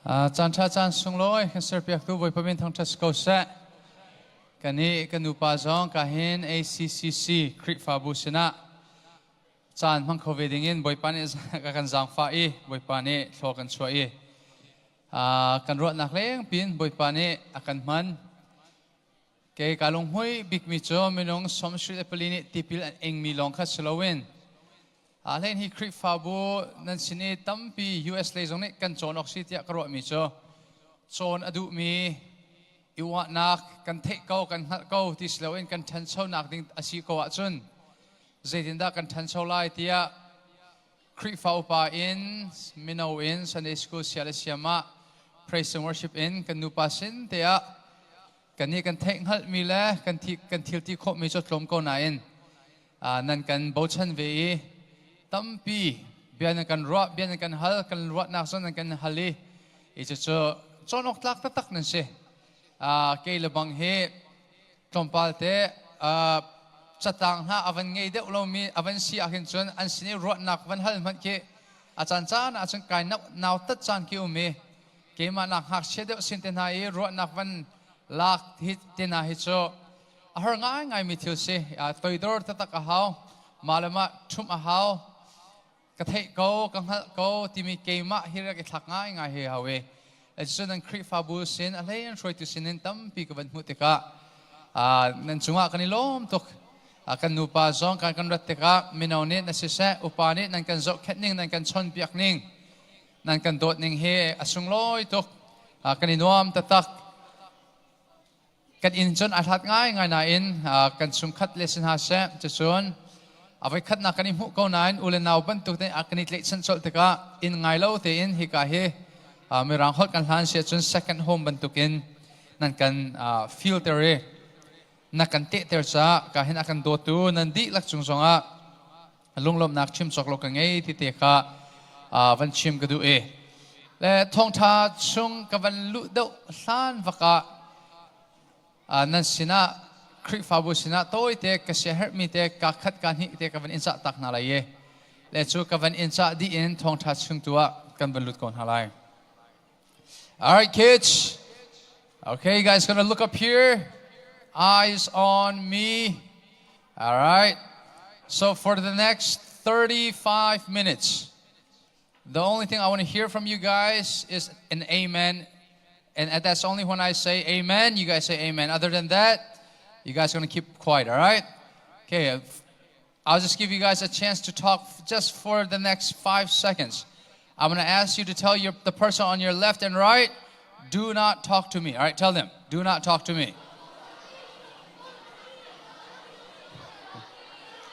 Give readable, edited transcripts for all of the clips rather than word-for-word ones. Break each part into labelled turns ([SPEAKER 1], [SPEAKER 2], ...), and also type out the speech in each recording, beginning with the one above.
[SPEAKER 1] Caan ṭha caan sunglawi kan serpiaktu Bawipa min thangṭhat si ko seh. Kan i kan nupa zong ka hin ACCC Khrihfabu sinah caan hmang kho ve dingin Bawipa nih ka kan zaangfah i Bawipa nih thlaw kan chuah i kan ruahnak leng pin Bawipa nih a kan hman. Kei ka lunghmui bikmi cu minung 74 nih tipil an ingmi lawng kha si loin Ahlen hi Khrihfabu nan sin i tampi US lei zong nih kan cawn awk si tiah ka ruahmi cu cawn a duhmi i uahnak kan theih ko kan hngalh ko ti si loin kan ṭhanchonak ding a si ko ahcun zeitindah kan ṭhancho lai tiah Khrihfa upa in mino in Sunday school sia le siam ah praise and worship in kan nupa sin te ah kan nih kan theih hngalhmi le kan thi kan thil ti khawhmi cu tlawm ko nain nan kan bochan ve i tampi bia nan kan ruah bia nan kan hal kan ruahnak zong nan kan hal i i cucu cawn awk tlak taktak nan si. Kei le bang hi tlawmpal te catang hna a van ngei deuh lomi a van si ahhin cun an sin i ruahnak van hal hmanh khi a caan caan ah cun kai nau tat caan khi um i keimah nak ngakchia deuh sin te hna i ruahnak van lak hi te hna hi cu a har ngaingaimi thil si. Toidor taktak a hau, mah le mah ṭhumh a hau. Ka theih ko, ka hngalh ko timi keimah hi rak i thlak ngaingai hi hau i cun nan Khrihfabu sin a hlei an hruaitu sin in tampi ka van hmuh tikah nan cungah kan i lawm tuk. Kan nupa zong kan kan rat tikah mino nih na siseh, upa nih nan kan zohkhenh ning, nan kan chawnpiak ning, nan kan dawt ning hi a sunglawi tuk. Kan i nuam taktak. Kan inn cun a hlat ngaingai nain kan chungkhat le si hna seh, cucun a voikhatnak kan i hmuh ko nain u le nau bantuk tein a kan i tlaihchan colh tikah inn ngai lo tein hika hi Mirang holh kan hlan si ahcun second home bantukin nan kan filter i na kan tehter caah ka hin a kan dawtu nan dihlak cung zongah lunglawmhnak chim cawk lo ka ngei ti te kha van chim ka duh i le thawngṭha chung ka van luh deuh hlan vak ah nan sinah Khrihfabu sinah tawite ka siaherhmi te ka khat ka hnih te ka van in cah tak hna lai i le cu ka van in cah dih in thawngṭha chung tu ah kan van lut ko hna lai. All right, kids. Okay, you guys gonna look up here. Eyes on me. All right. So for the next 35 minutes, the only thing I want to hear from you guys is an amen. And that's only when I say amen, you guys say amen. Other than that, you guys are going to keep quiet, all right? Okay, I'll just give you guys a chance to talk just for the next 5 seconds. I'm going to ask you to tell your, the person on your left and right, do not talk to me. All right, tell them, do not talk to me.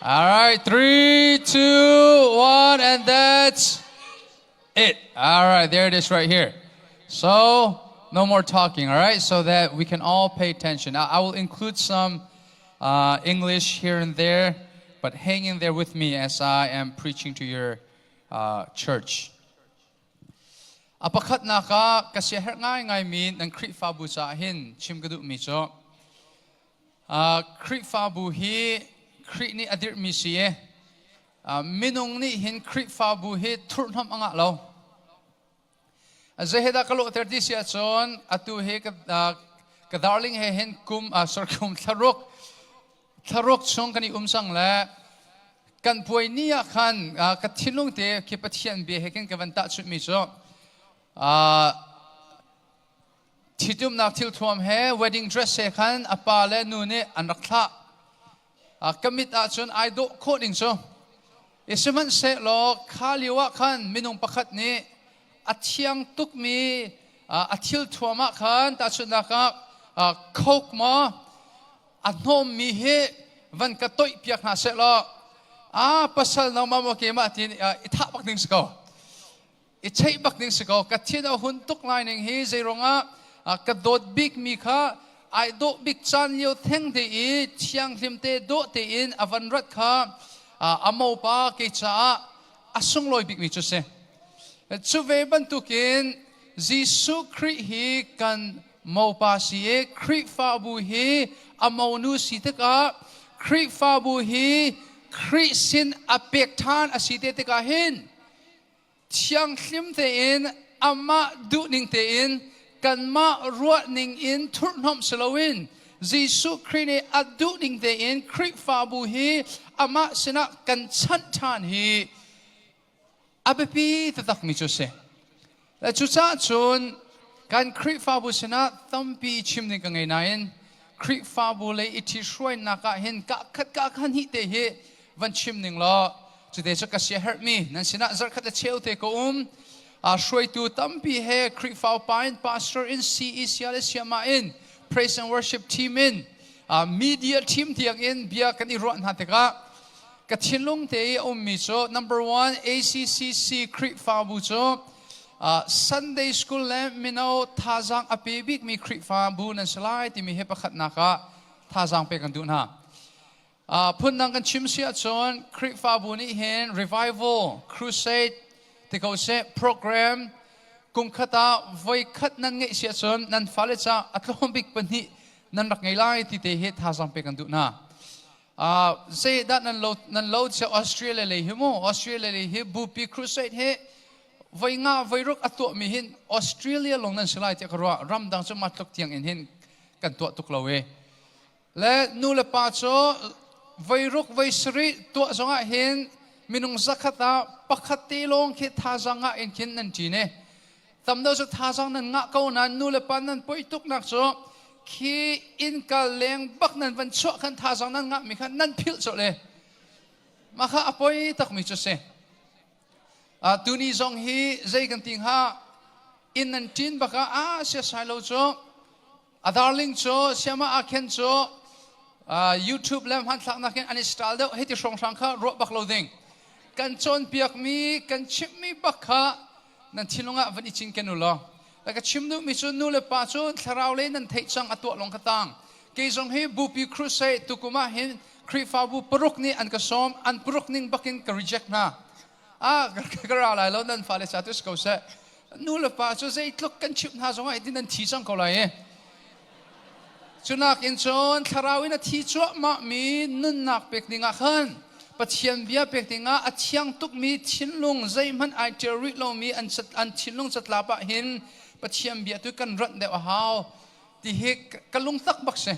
[SPEAKER 1] All right, 3, 2, 1, and that's it. All right, there it is right here. So, no more talking, all right? So that we can all pay attention. I, I will include some English here and there, but hang in there with me as I am preaching to your church. A pakhatnak ah ka siaherh ngaingaimi nan Khrihfabu caah hin chim ka duhmi cu Khrihfabu hi Khrih nih a dirhmi si i minung nih hin Khrihfabu hi thurhhnawmh a ngah lo. Zei he dah ka lawhter ti si ahcun atu hi ka, ka darling he hin kum sorry kum thlaruk thlaruk chung kan i um cang le kan puai ni ah khan ka thinlung te khi Pathian bia he khin ka van tahchunhmi cu ṭhitumnak thilthuam he wedding dress he khan a pa le nu nih an rak thlah. Ka mit ahcun ai dawh khawh ding cu. I sihmanhsehlaw kha lio ah khan minung pakhat nih a thiang tukmi a thilthuam ah khan tahchunhnak ah coke maw a hnawmmi hi van ka toih piak hna seh law a pasal no ma maw keimah tiin i thah bak ding si ko. I cheih bak ding si ko. Ka thin a hun tuk lai ning hi zeiruangah ka dawt bikmi kha ai dawh bik caan lio theng te i thianghlim te dawh tein a van rat kha a mopa kei caah a sunglawi bikmi cu si. Cu ve bantukin Jesuh Khrih hi kan mopa si i Khrihfabu hi a monu si tikah Khrihfabu hi Khrih sin a pek ṭhan a si te tikah hin thianghlim tein amah duhning tein kanmah ruahning in thurhhnawmh si loin Jesuh Khrih nih a duhning tein Khrihfabu hi amah sinah kan chanh ṭhan hi a biapi taktakmi cu a si. Le cucaah cun kan Khrihfabu sinah tampi chim ding ka ngei nain Khrihfabu lei i ṭhithruainak ah hin ka khat ka khan hi te hi van chim ning law cute cu ka sia herhmi nan sinah zarhkhat le cheu te ka um. Hruaitu tampi he Khrihfa upa in pastor in CEC le siama in praise and worship team in media team tiang in bia kan i ruah hna tikah ka thinlung te i a ummi cu number one ACCC Khrihfabu cu Sunday school le mino thazaang a pe bikmi Khrihfabu nan si lai timi hi pakhatnak ah thazaang pek kan duh hna. Phundang kan chim si ahcun Khrihfabu nih hin revival, crusade ti ko seh program kum khat ah voi khat nan ngeih si ahcun nan fale ca a tlawm bik pahnih nan rak ngei lai ti te hi thazaang pek kan duh hna. Zeidah nan lo nan lo cia Australia lei hi mu Australia lei hi bupi crusade hi voi nga voi ruk a tuahmi hin Australia lawng nan si lai tiah ka ruah. Ramdang cu ma tluk tiang in hin kan tuah tuk lo e. Le nu le pa cu voi ruk voi sarih tuah zongah hin minung zakhat ah pakhat te lawng khi thazaang ngah in khin nan ṭin e. Tam deuh cu thazaang nan ngah ko nain nu le pa nan poi tuknak cu khi innka leng bak nan van chuah khan thazaang nan ngahmi kha nan philh colh e. Mah kha a poi takmi cu si. Tuni zong hi zei kan ti hnga inn nan ṭin bak ah a siasai lo cu A darling cu siama ah khen cu YouTube le hmanthlaknak in an i style deuh hiti hrawnghrang kha ruah bak lo ding. Kan cawnpiakmi, kan chimhmi bak kha nan thinlung ah van i cinken u law. Ka chim duhmi cu nu le pa cu thlarau le nan theih cang a tuah lawng kha tang. Kei zong hi Bupi Crusade tukum ah hin Khrihfabu paruk nih an ka sawm, an paruk ning bakin ka reject hna. Ah, ka ra lai lo, nan fale ca tu si ko seh. Nu le pa cu zeitluk kan chimh hna zongah hitin nan thi cang ko lai i. Cunak in cun thlarau in a thi cuahmahmi nunnak pek dingah khan Pathian bia pek dingah a thiang tukmi thinlung zeihmanh ai ṭial rih lomi an, an thinlung catlap ah hin Pathian bia tu kan ranh deuh a hau ti hi ka lungtak bak si.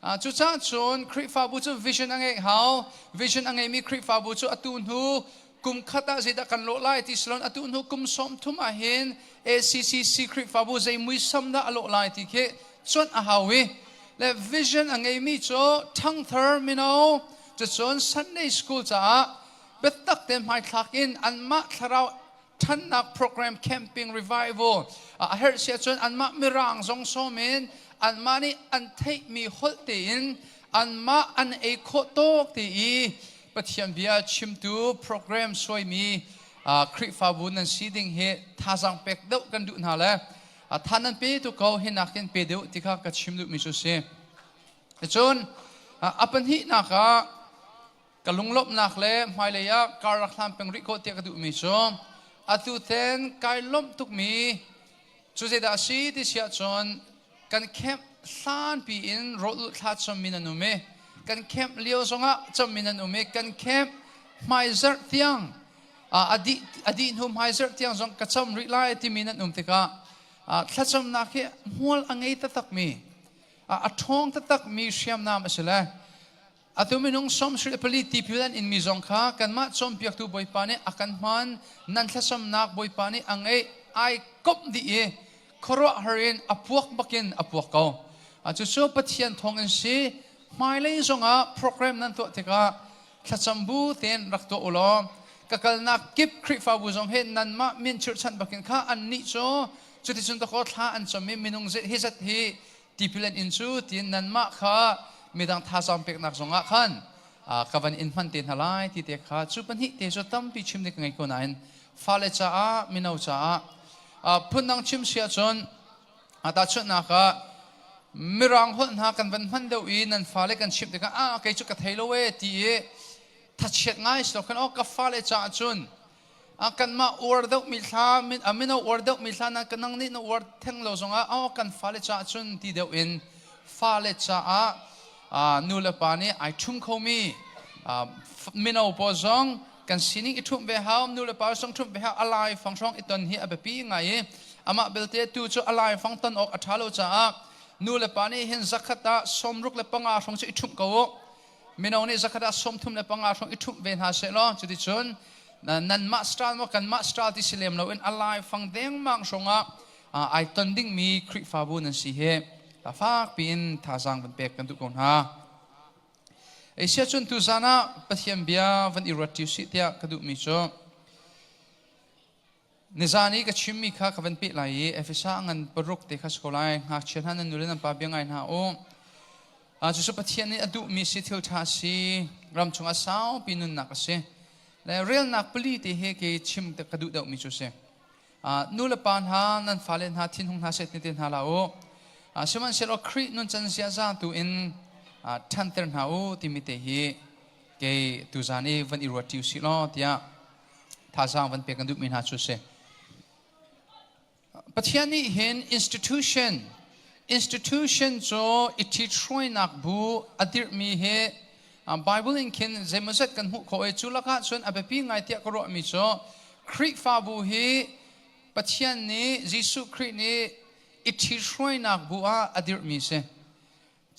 [SPEAKER 1] Cucaah cun Khrihfabu cu vision a ngeih hau. Vision a ngeimi Khrihfabu cu atu hnu kum khat ah zeidah kan lawh lai ti silon atu hnu kum 30 ah hin ACCC Khrihfabu zei muisam dah a lawh lai ti khi cuanh a hau i le vision a ngeimi cu ṭhangthar mino cucun Sunday school caah biatak te hmaithlak in anmah thlarau ṭhannak program camping revival a herh si ahcun anmah mirang zong sawm in anmah nih an theihmi holh tein anmah an ei khawh tawk te i Pathian bia chimtu program suaimi Khrihfabu nan si ding hi thazaang pek deuh kan duh hna le tha nan pe tu ko hi nakin pe deuh ti kha ka chim duhmi cu si. Cun a pahnihnak ah Ka lunglawmhnak le hmailei ah kar rak hlan peng rih ko tiah ka duhmi cu atu ten kai lawmh tukmi cu zeidah a si ti si ahcun kan camp hlanpi in rawl ulh thla cammi nan um i kan camp lio zongah cammi nan um i kan camp hmaizarh tiang a dih hnu hmaizarh tiang zong ka cam rih lai timi nan um tikah thlacamnak hi hmual a ngei taktakmi a ṭhawng taktakmi hriamnam a si le Atu minung 74 tipil an inmi zong kha kanmah cawnpiaktu Bawipa nih a kan hman, nan thlacamnak Bawipa nih a ngeih, ai komh dih i khuaruahhar in a puak bakin a puak ko. Cucu Pathian thawng in si. Hmailei zongah program nan tuah tikah thlacam bu tein rak tuah u law ka kalnak kip Khrihfabu zong hi nanmah min chirhchanh bakin kha annih cu cuticun dakaw thla an cam i minung hi zat hi tipil an in cu tiin nanmah kha midang thazaang peknak zongah khan ka van in hman te hna lai ti te kha cu pahnih te cu tampi chim ding ka ngei ko nain fale caah mino caah phundang chim si ahcun tahchunhnak ah mirang holh hna kan van hman deuh i nan fale kan chimh tikah ah kei cu ka thei lo e ti i thachiat ngai si lo khan oh ka fale caah cun Kanmah uar deuhmi thla mino uar deuhmi thla na nang nih na uar theng lo zongah oh kan fale caah cun ti deuh in fale caah nu le pa nih ai ṭhum khomi mino pawl zong. Kan sining i ṭhumh ve hau, nu le pa zong ṭhumh ve hau, a lai fang hrawng i ton hi a biapi ngai i amah belte tu cu a lai fang ton awk a ṭha lo caah nu le pa nih hin zakhat ah 65 hrawng cu i ṭhumh ko u. Mino nih zakhat ah 35 hrawng i ṭhumh ve hna seh law cuticun nanmah style maw kanmah style ti si lem loin a lai fang dengmang hrawng ah ai ton dingmi Khrihfabu nan si hi fak piin thazaang van pek kan duh ko hna. Asia cun tuzan ah Pathian bia van i ruat ṭi usih tiah ka duhmi cu nizan i ka chimmi kha ka van peh lai i Efesa ngan paruk te kha si ko lai. Ngakchia hna, nan nu le nan pa bia ngai hna u. Cucu Pathian nih a duhmi si, thil ṭha si, ram chungah saupi nunnak a si. Le relnak pali te hi ke chim ka duh deuhmi cu si. Nu le pa hna, nan fale hna thinhung hna seh ti hna hlah u. Sihmanhsehlaw Khrih nuncan ziaza tu in ṭhanter hna u timi te hi kei tuzan i van i ruat ṭi usih law tiah thazaang van pek kan duhmi hna cu si. Pathian nih hin institution cu i ṭhithruainak bu a dirhmi hi Bible in khin zeimawzat kan hmuh khawh i cu lakah cun a biapi ngai tiah ka ruahmi cu Khrihfabu hi Pathian nih, Jesuh Khrih nih i ṭhithruainak bu ah a dirhmi si.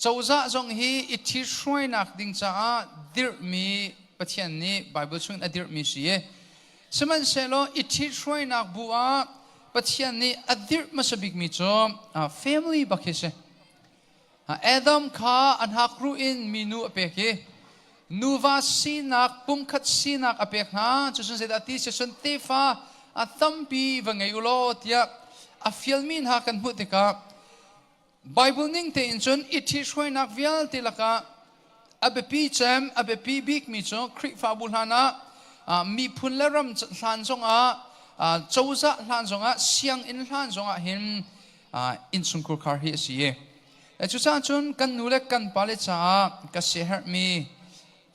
[SPEAKER 1] Cozah zong hi i ṭhithruainak ding caah dirhmi, Pathian nih Bible chungin a dirhmi si i sihmanhsehlaw i ṭhithruainak bu ah Pathian nih a dirh hmasa bikmi cu family bak hi si. Adam kha a hnakruh in minu a pek i nuva sinak, pumkhat sinak a pek hna. Cucun zeidah ti si cun tefa a tampi va ngei u law tiah a fialmi hna kan hmuh tikah Bible ning tein cun i ṭhithruainak vialte lakah a biapi cem, a biapi bikmi cu Khrihfabu hlan ah, miphun le ram hlan zongah, cozah hlan zongah, sianginn hlan zongah hin innchungkhur khar hi a si i cucaah cun kan nu le kan pale caah ka siaherhmi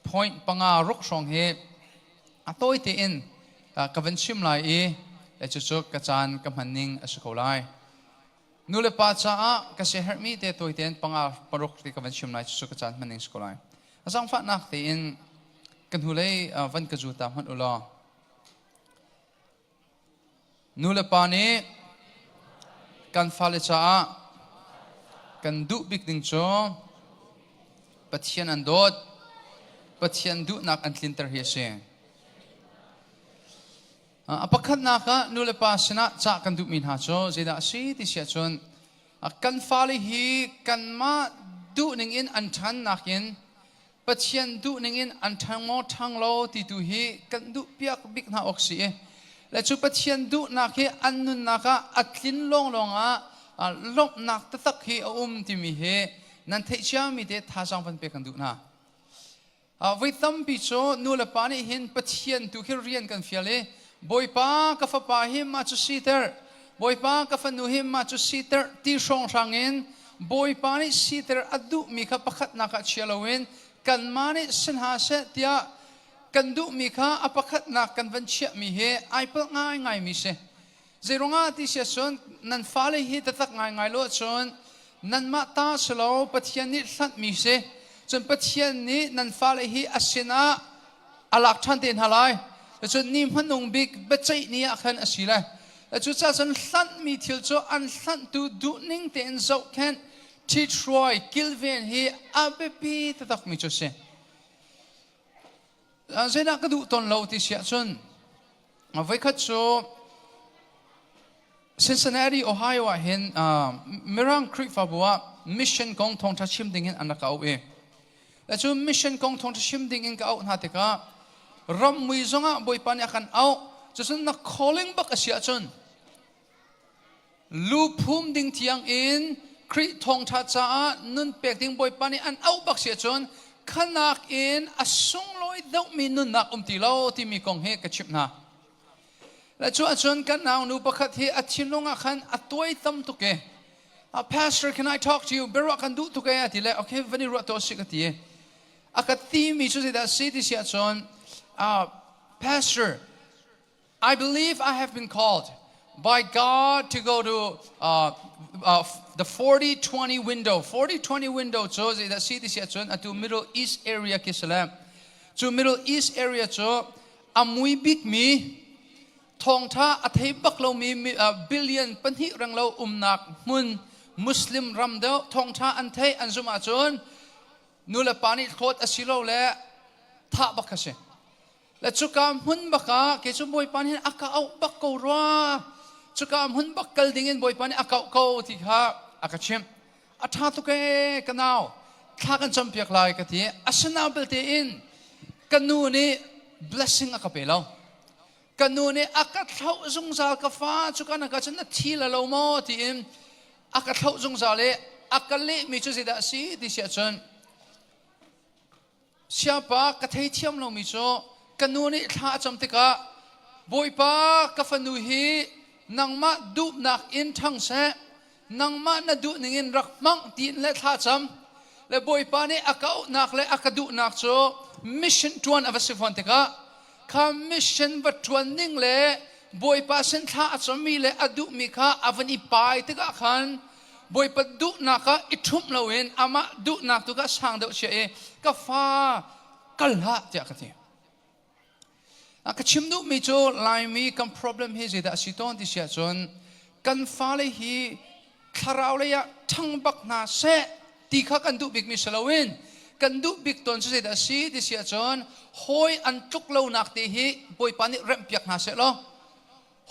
[SPEAKER 1] point panga ruk hrawng hi a tawi tein ka van chim lai i cucu ka caan ka hman ning a si ko lai. Nu le pa caah ka siaherhmi te tawi tein panga paruk ti ka van chim lai, cucu ka caan hman ning si ko lai. A zaangfahnak tein ka hnulei van ka zu ta hmanh u law. Nu le pa nih kan fale caah kan duh bik ding cu Pathian an dawt, Pathian duhnak an tlinter hi a si. A pakhatnak ah nu le pa sinah cah kan duhmi hna cu zeidah a si ti si ahcun kan fale hi kanmah duhning in an ṭhannak in Pathian duhning in an ṭhang maw ṭhang lo ti tu hi kan duhpiak bik hna awk si i le cu Pathian duhnak hi an nunnak ah a tlin lawnglawng ah lawmhnak taktak hi a um timi hi nan theih ciami te thazaang van pek kan duh hna. Voi tampi cu nu le pa nih hin Pathian tu khi rian kan fial i Bawipa, ka fapa hi mah cu siter, Bawipa, ka fanu hi mah cu siter ti hrawnghrang in Bawipa nih siter a duhmi kha pakhatnak ah chia loin kanmah nih si hna seh tiah kan duhmi kha a pakhatnak kan van chiahmi hi ai palh ngaingaimi si. Zeiruangah ti si ahcun nan fale hi taktak ngaingai lo ahcun nanmah ta si lo, Pathian nih hlanhmi si. Cun Pathian nih nan fale hi a sinah a lak ṭhan te hna lai. Cun ni hmanung bik biaceih ni ah khan a si lai. Cucaah cun hlanhmi thil cu an hlanhtu duhning tein zohkhenh, ṭhithruai, kilven hi a biapi taktakmi cu a si. Zeidah ka duh tawn lo ti si ahcun voikhat cu Cincinnati, Ohio ah hin Mirang Khrihfabu ah mission kong thawngṭha chim ding in an rak ka auh i cu mission kong thawngṭha chim ding in ka auh hna tikah rammui zongah Bawipa nih a kan auh. Cucun na calling bak a si ahcun lu phum ding tiang in Khrih thawngṭha caah nun pek ding Bawipa nih an auh bak si ahcun khanak in a sunglawi deuhmi nunnak um ti lo timi kong hi ka chimh hna. Le cu ahcun kan naunu pakhat hi a thinlung ah khan a tuai tam tuk i, "Pastor, can I talk to you? Biaruah kan duh tuk e," a ti le, "Okay, van i ruah tuah sih," ka ti. A ka timi cu zeidah a si ti si ahcun, "Pastor, I believe I have been called by God to go to the 40-20 window." 40-20 window cu zeidah si ti si ahcun atu Middle East area khi si le cu Middle East area cu A mui bikmi thawngṭha a thei bak lomi billion pahnih renglo umnak hmun Muslim ram deuh thawngṭha an theih an zumh ahcun nu le pa nih hlawt a si lo le thah bak a si. Le cuka hmun bak ah kei cu Bawipa nih a ka auh bak ko rua. Cuka hmun bak kal ding in Bawipa nih a kauh ko ti kha a ka chimh. A ṭha tuk ee ka nau. Thla kan campiak lai ka ti. Asinain belte in ka nu nih blessing a ka pe lo. Ka nu nih a ka thlauh zungzal ka fa cuka na ka cun na thi la lo maw tiin a ka thlauh zungzal i a ka lehmi cu zeidah a si ti si ahcun Siapa ka theithiam lomi cu ka nu nih thla a cam tikah Bawipa ka fanu hi nangmah duhnak in ṭhang seh nangmah na duh ningin rak hmang tiin le thla cam le Bawipa nih a ka auhnak le a ka duhnak cu mission ṭuan a va si fawn tikah kha mission va ṭuan ning le Bawipa sin thla a cammi le a duhmi kha a van i pai tikah khan Bawipa duhnak ah i ṭhumh loin amah duhnak tu kha sang deuh chia i ka fa kal hlah tiah ka ti. Ka chim duhmi cu Laimi kan problem hi zeidah a si tawn ti si ahcun kan fale hi thlarau lei ah ṭhang bak hna seh ti kha kan duh bikmi si loin kan duh bik tawn cu zeidah a si ti si ahcun hawi an tluk lonak te hi Bawipa nih remhpiak hna seh law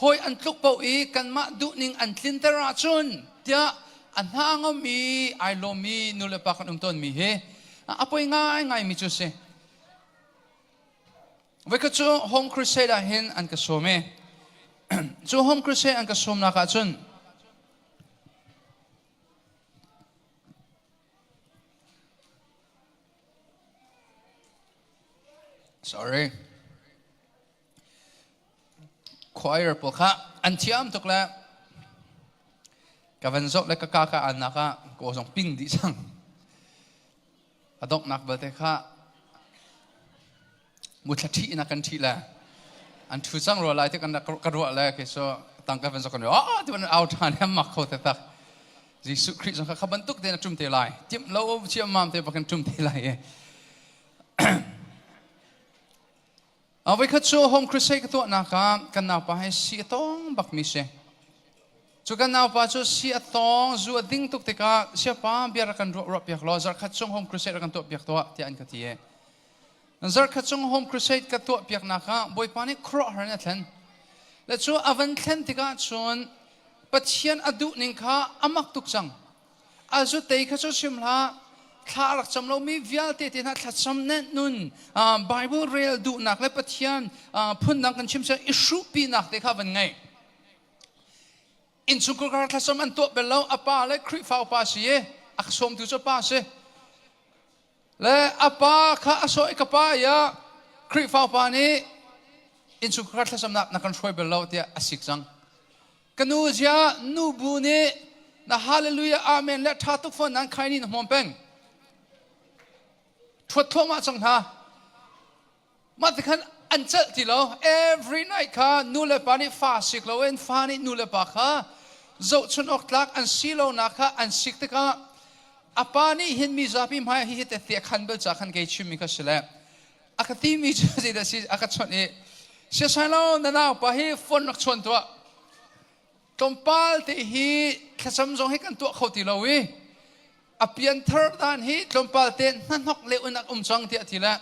[SPEAKER 1] hawi an tluk paoh i kanmah duhning an tlinter ahcun tiah a hna ngami ai lawmmi nulepa kan um tawnmi hi a poi ngaingaimi cu si. Voikhat cu Home Crusade ah hin an ka sawm i cu Home Crusade an ka sawmnak ah cun sorry Choir pawl kha an thiam tuk le ka van zoh le ka ka ka an nak ah kaw zong ping dih cang. A donghnak belte kha muthla ṭhi in a kan ṭhi le an ṭhu cang rua lai ti kan ka ruah le kei cu tang ka van zoh kan ah ti van au ṭhan i mak kho te tak. Jesuh Khrih zong kha kha bantuk tein a ṭum te lai. Timh lo ciammam te bak in ṭum te lai i. Voikhat cu Home Crusade ka tuahnak ah kan naupa he si a tawng bakmi si. Cu kan naupa cu si a tawng, zu a ding tuk tikah siapa bia rak kan ruah ruah piak law zarkhat chung Home Crusade rak kan tuah piak tuah tiah an ka ti. Zarkhat chung Home Crusade ka tuah piaknak ah Bawipa nih khuaruahhar in a thlen. Le cu a van thlen tikah cun Pathian a duh ning kha a mak tuk cang. A zu tei kha cu chim hlah. Thla a rak cam lomi vialte te hna thlacam nen nun Bible rel duhnak le Pathian phundang kan chim i hruhpinak te kha van ngei. Innchungkhar kha thlacam an tuah bel lo. A pa le Khrihfa upa si i a sawmtu cu pa si. Le a pa kha a sawh i ka pa ya Khrihfa upa nih innchungkhar thlacamnak na kan hruai bel lo tiah a sik cang. Ka nu zia nu bu nih na hallelujah amen le ṭha tuk fawn nan khai ni na hmawm peng. Ṭhuat thluahmah cang hna. Mah ti khan an celh ti lo. Every night kha nu le pa nih fa sik loin fa nih nu le pa kha zohchun awk tlak an si lonak kha an sik tikah a pa nih hin mi zapi hmai hi hi te te khan bel ca khan kei chimmi kha si le a ka timi cu zeidah si a ka chawnh i siasai lo na nau pa hi phone rak chawn tuah tlawmpal te hi thlacam zong hi kan tuah kho ti lo i a pianthar dan hi tlawmpal te hnahnok le un um cang tiah ti le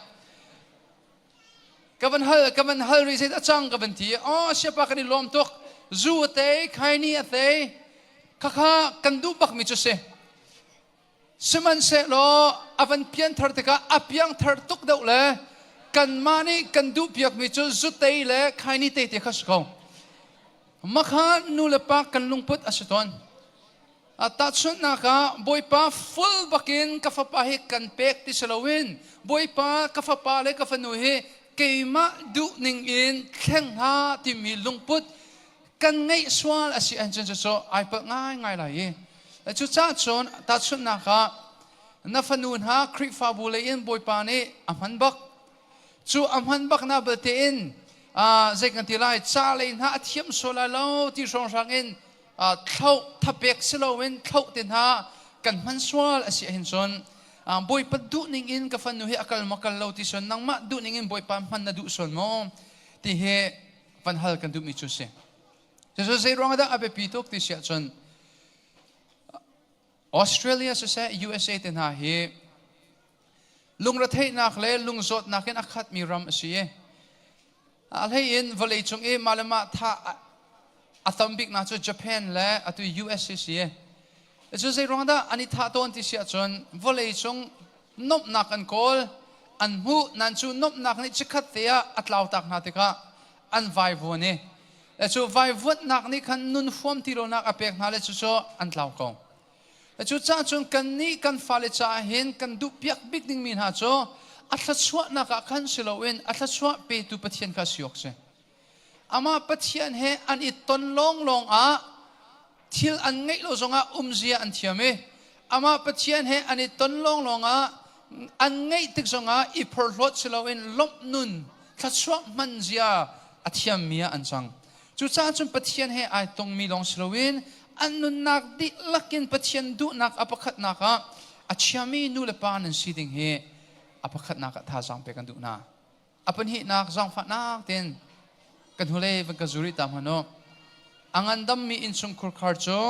[SPEAKER 1] ka van hal ka van hal ri zeidah cang ka van ti oh siapa kan i lawm tuk zu a tei khaini a tei khakha kan duh bak mi cu si Sihmanhsehlaw a van pianthar tikah a piangthar tuk deuh le kanmah nih kan duhpiakmi cu zutei le khaini te te kha si ko. Makha nu le pa kan lungput a si tawn. Tahchunhnak ah Bawipa full bakin ka fapa hi kan pek ti si loin Bawipa ka fapa le ka fanu hi keimah duh ning in thleng hna timi lungput kan ngeih sual a si ahcun cucu ai palh ngaingai lai i cucaah cun tahchunhnak ah na fanu hna Khrihfabu lei in Bawipa nih a hman bak cu a hman bak na belte in zei kan ti lai ca lei hna a thiam sual lai lo ti hrawnghrang in thloh thapek si loin thloh te hna kan hman sual a si ahhin cun Bawipa duh ning in ka fanu hi a kal maw kal lo ti suan nangmah duh ning in Bawipa hman na duh sual maw? Ti hi van hal kan duhmi cu si. Cucu zei ruang dah a biapi tuk ti si ahcun Australia siseh USA te hna hi lungretheihnak le lungzawtnak in a khatmi ram a si i a hlei in vawleicung i mah le mah thah a tam biknak cu Japan le atu US hi si. Cu zei ruang dah an i thah tawn ti si ahcun vawleicung nomhnak an kawl, an hmuh nan cu nomhnak nih chikkhat te ah a tlautak hna tikah an vaivuan i le cu vaivuanhnak nih khan nun huam ti lonak a pek hna le cucu an tlau ko. Cucaah cun kannih kan fale caah hin kan duhpiak bik dingmi hna cu a thluachuahnak ah khan si loin a thluachuah petu Pathian kha si awk si. Amah Pathian he an i ton lawnglawng ah thil an ngeih lo zongah umzia an thiam i amah Pathian he an i ton lawnglawng ah an ngeih tik zongah i phorhlawt si loin lawmh nun thluachuah hman zia a thiammi ah an cang. Cucaah cun Pathian he ai tongmi lawng si loin an nunnak dihlak in Pathian duhnak a pakhatnak ah a chiami nu le pa nan si ding hi a pakhatnak ah thazaang pek kan duh hna. A pahnihnak zaangfahnak tein kan hnulei van ka zuri ta hmanh u. A ngandammi innchungkhur khar cu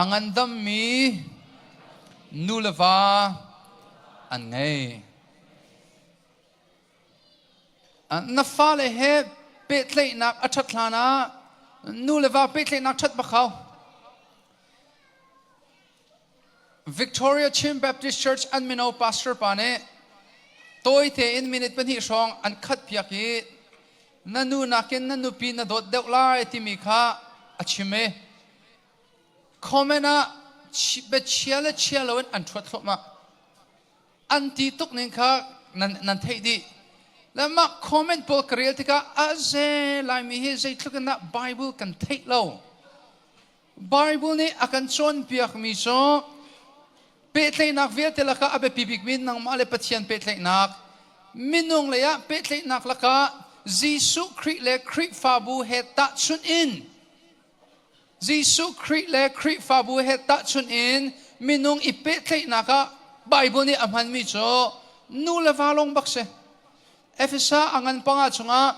[SPEAKER 1] a ngandammi nu le va an ngei. Na fale he pehtlaihnak a ṭhat hlanah nu le va pehtlaihnak ṭhat bak hau. Victoria Chin Baptist Church an mino pastor pa nih tawi tein minute pahnih hrawng an khat piak i na nu nakin na nupi na dawt deuh lai timi kha a chim i comment ah biachia le chia loin an ṭhuat thluahmah. An ti tuk ning kha nan theih dih. Le mah comment pawl ka rel tikah a ze Laimi hi zeitluk in dah Bible kan theih lo. Bible nih a kan cawnpiakmi cu pehtlaihnak vialte lakah a biapi bikmi nangmah le Pathian pehtlaihnak, minung lei ah pehtlaihnak lakah Jesuh Khrih le Khrihfabu he tahchunh in Jesuh Khrih le Khrihfabu he tahchunh in minung i pehtlaihnak ah Bible nih a hmanmi cu nu le va lawng bak si. Efesa a ngan panga chungah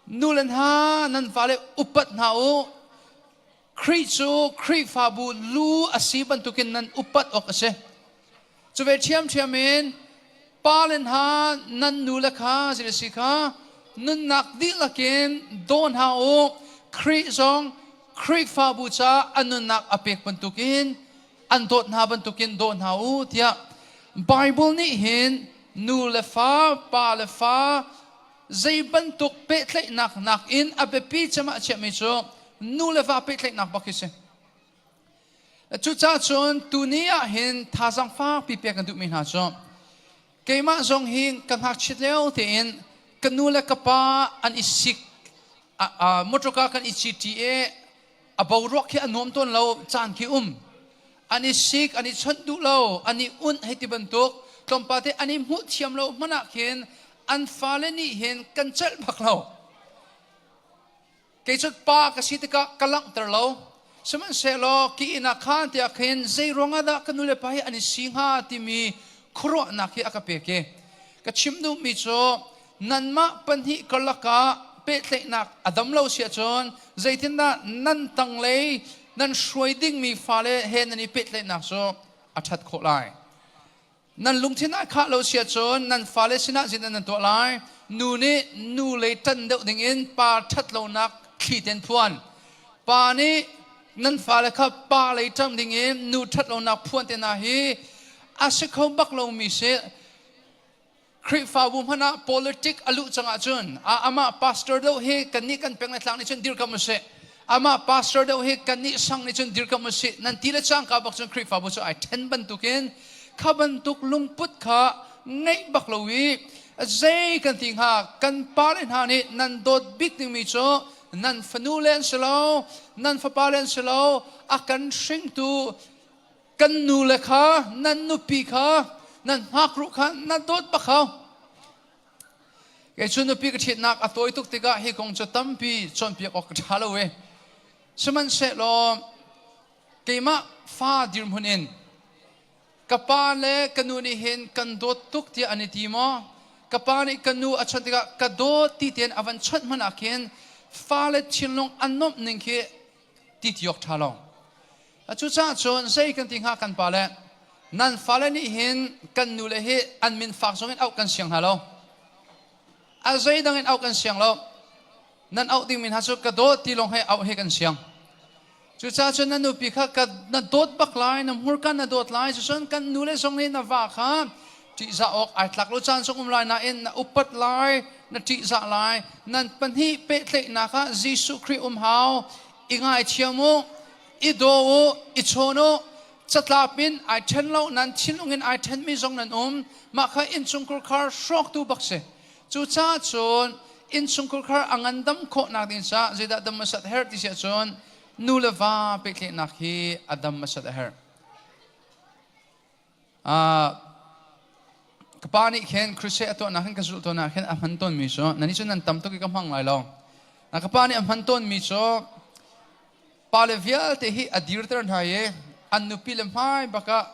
[SPEAKER 1] nu le hna nan fale upat hna u. Khrih cu Khrihfabu lu a si bantukin nan upat awk a si. Cu ve ṭhiamṭhiam in pa le hna nan nu le kha zei si kha nunnak dihlak in daw hna u. Khrih zong Khrihfabu caah a nunnak a pek bantukin an dawt hna bantukin daw hna u tiah Bible nih hin nu le fa, pa le fa zei bantuk pehtlaihnak nakin a biapi cem ah chiahmi cu nu le va pehtlaihnak bak hi si. Cucaah cun tuni ah hin thazaang fakpi pek kan duhmi hna cu keimah zong hi ka ngakchiat lio tein ka nu le ka pa an i sik motorka kan i citi i a boruak khi a nuam tawn lo caan khi um an i sik an i chawnh duh lo an i unh hei ti bantuk tlawmpal te an i hmuh thiam lo hmanh ah khin an fale nih hin kan celh bak lo. Kei cu pa ka si tikah ka langhter lo. Sihmanhsehlaw ki inn ah khan tiah khin zei ruangah dah ka nulepa hi an i si hnga timi khuaruahnak hi a ka pek i ka chim duhmi cu nanmah pahnih karlak ah pehtlaihnak a dam lo si ahcun zeitindah nan tanglei nan hruai dingmi fale he nan i pehtlaihnak cu a ṭhat khawh lai. Nan lungthin ah khah lo si ahcun nan fale sinah zeidah nan tuah lai? Nu nih nu lei ṭan deuh dingin pa ṭhat lonak thli ten phuan. Pa nih nan fale kha pa lei ṭang dingin nu ṭhat lonak phuan te hna hi a si kho bak lomi si. Khrihfabu hmanh ah politic a luh cang ahcun amah pastor deuh hi kannih kan peng le tlang nih cun dirkamh u sih. Amah pastor deuh hi kannih sang nih cun dirkamh u sih. Nan ti le cangka bak cun Khrihfabu cu ai ṭhen bantukin kha bantuk lungput kha ngeih bak lo i zei kan ti hnga kan pale hna nih nan dawt bik dingmi cu nan fanu le an si lo nan fapa le an si lo a kan hringtu Kan nu le kha nan nupi kha nan ngakruh kha na dawt bak hau. Kei cu nupi ka ṭhitnak a tawi tuk tikah hi kong cu tampi cawnpiak awk ka ṭha lo e. Sihmanhsehlaw keimah fa dirhmun in ka pa le ka nu nih hin kan dawt tuk tiah an i ti maw? Ka pa nih ka nu a chawnh tikah ka dawt ti tein a van chawnh hmanh ah khin fale thinlung a nuamh ning khi ti ti awk ṭha lo. Cucaah cun zei kan ti hnga kan pale nan fale nih hin kan nule hi an min fak zong in auh kan siang hna lo. A zeidang in auh kan siang lo. Nan auh dingmi hna cu ka dawt ti lawng he auh hi kan siang. Cucaah cun na nupi kha ka na dawt bak lai, na hmurka na dawt lai. Cucun kan nule zong nih na va kha ṭihzah awk ai tlak lo caan zong um lai nain na upat lai, na ṭihzah lai. Nan pahnih pehtlaihnak ah Jesuh Khrih um hau. I ngaithiam u, i daw u, i chawn u. Catlap in ai ṭhen lo, nan thinlung in ai ṭhenmi zong nan um. Mah kha innchungkhar khar hrawktu bak si. Cucaah cun innchungkhar khar a ngandam khawhnak ding caah zeidah dam hmasat a herh ti si ahcun nu le va pehtlaihnak hi a dam hmasat a herh. Ka pa nih khin crusade a tuahnak hin ka zulh tawn ah khin a hman tawnmi cu nan nih cun nan tam tuk i ka hmang lai lo. Ka pa nih a hman tawnmi cu pale vialte hi a dirter hna i an nupi le hmai bak ah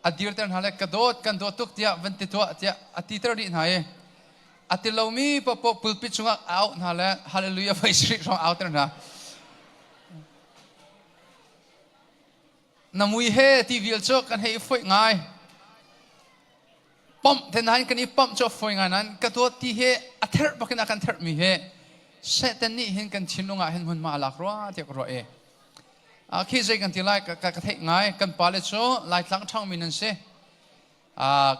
[SPEAKER 1] a dirter hna le ka dawt kan dawt tuk tiah van ti tuah tiah a titer dih hna i a ti lomi paohpaoh pulpit chungah a auh hna le hallelujah voi sarih hrawng auter hna. Na mui he ti vial cu kan hei i foih ngai. Pump te nain kan i pump cu a fawi ngai nain ka dawt ti hi a therh bakin a kan therhmi hi Satan nih hin kan thinlung ah hin hmunhma a lak rua tiah ka ruah i khi zei kan ti lai ka theih ngai. Kan pale cu Laitlang ṭhangmi nan si.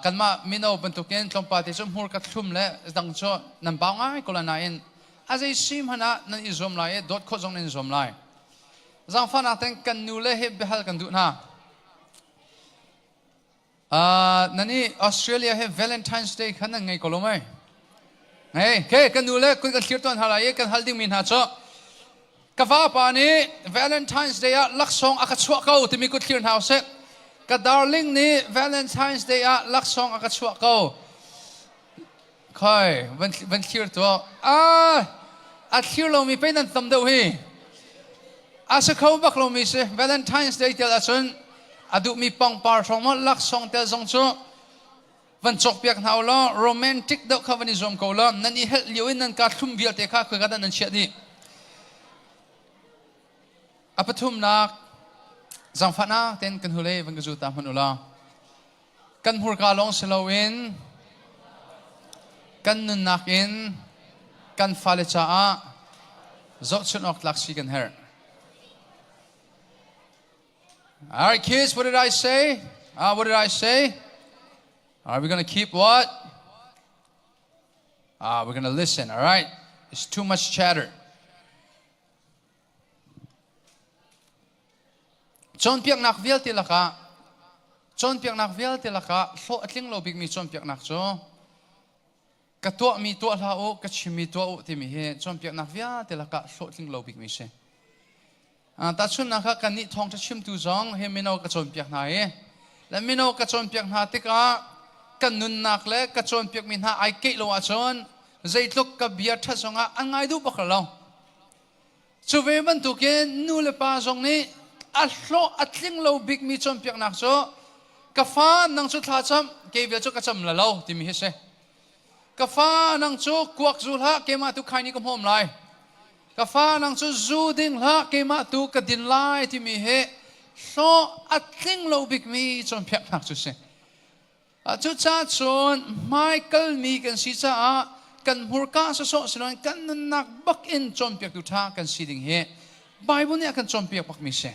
[SPEAKER 1] Kanmah mino bantukin tlawmpal te cu hmurka thlum le dang cu nan bau ngai ko lai nain a zei si hmanh ah nan i zuam lai i dawt khawh zong nan i zuam lai. Zaangfahnak ten kan nu le hi biahal kan duh hna. Nan i Australia he Valentine's Day khan nan ngei ko lo mei? Ngei. Okay, kan nu le kun kan thlir tuan hna lai i kan hal dingmi hna cu ka vapa nih Valentine's Day ah laksawng a ka chuah ko timi kut thlir hna usih. Ka darling nih Valentine's Day ah laksawng a ka chuah ko. Khoi, van van thlir tuah. Ah, a thlir lomi pei nan tam deuh hi. A si kho bak lomi si. Valentine's Day tel ahcun a duhmi pangpar hrawng maw laksawng tel zong cu van cawkpiak hna u law romantic deuh kha van i zuam ko law nan i helh lio in nan ka thlum vialte kha khoika dah nan chiah dih. A pathumnak zaangfahnak ten kan hule van ka zu ta hmanh u law Kan hmurka lawng si loin kan nunnak in kan fale caah zohchunh awk tlak si kan herh. All right, kids, what did I say? What did I say? Are we going to keep what? We're going to listen, all right? It's too much chatter. Cawnpiaknak vialte lakah cawnpiaknak vialte lakah hlawh a tling lo bikmi cawnpiaknak cu ka tuahmi tuah hlah u, ka chimmi tuah u timi hi cawnpiaknak vialte lakah hlawhtling lo bikmi si. Tahchunhnak ah kannih thawngṭha chimtu zong hi mino ka cawnpiak hna i le mino ka cawnpiak hna tikah kan nunnak le ka cawnpiakmi hna ai keih lo ahcun zeitluk ka bia ṭhat zongah an ngai duh bak lo. Cu ve bantukin nu le pa zong nih a hlawh a tling lo bikmi cawnpiaknak cu ka fa nang cu thla cam kei vial cu ka cam la lo timi hi si. Ka fa nang cu kuak zu hlah keimah tu khaini ka hmawm lai. Ka fa nang cu zu ding hlah keimah tu ka din lai timi hi hlawh a tling lo bikmi cawnpiaknak cu si. Cucaah cun hmaikalmi kan si caah kan hmurka sawsawh si loin kan nunnak bak in cawnpiaktu ṭha kan si ding hi Bible nih a kan cawnpiak bakmi si.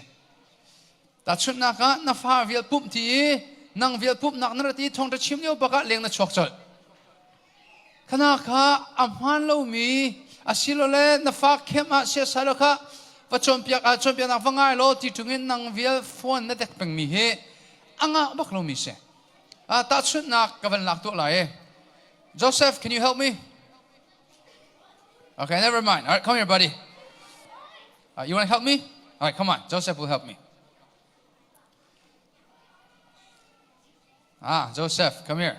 [SPEAKER 1] Tahchunhnak ah na fa vial pumh ti i nang vial pumhnak na rat i thawngṭha chim lio bak ah leng na chuak colh. Khana kha a hmaan lomi asilole na fa khem ah siasai lo kha va cawnpiak ah cawnpiaknak va ngai law ti ṭung in nang vial phone na dek pengmi hi a ngah bak lomi si. Tahchunhnak ka van lak tuah lai i Joseph, can you help me? Okay, never mind. All right, come here, buddy. You want to help me? All right, come on. Joseph will help me. Ah, Joseph, come here.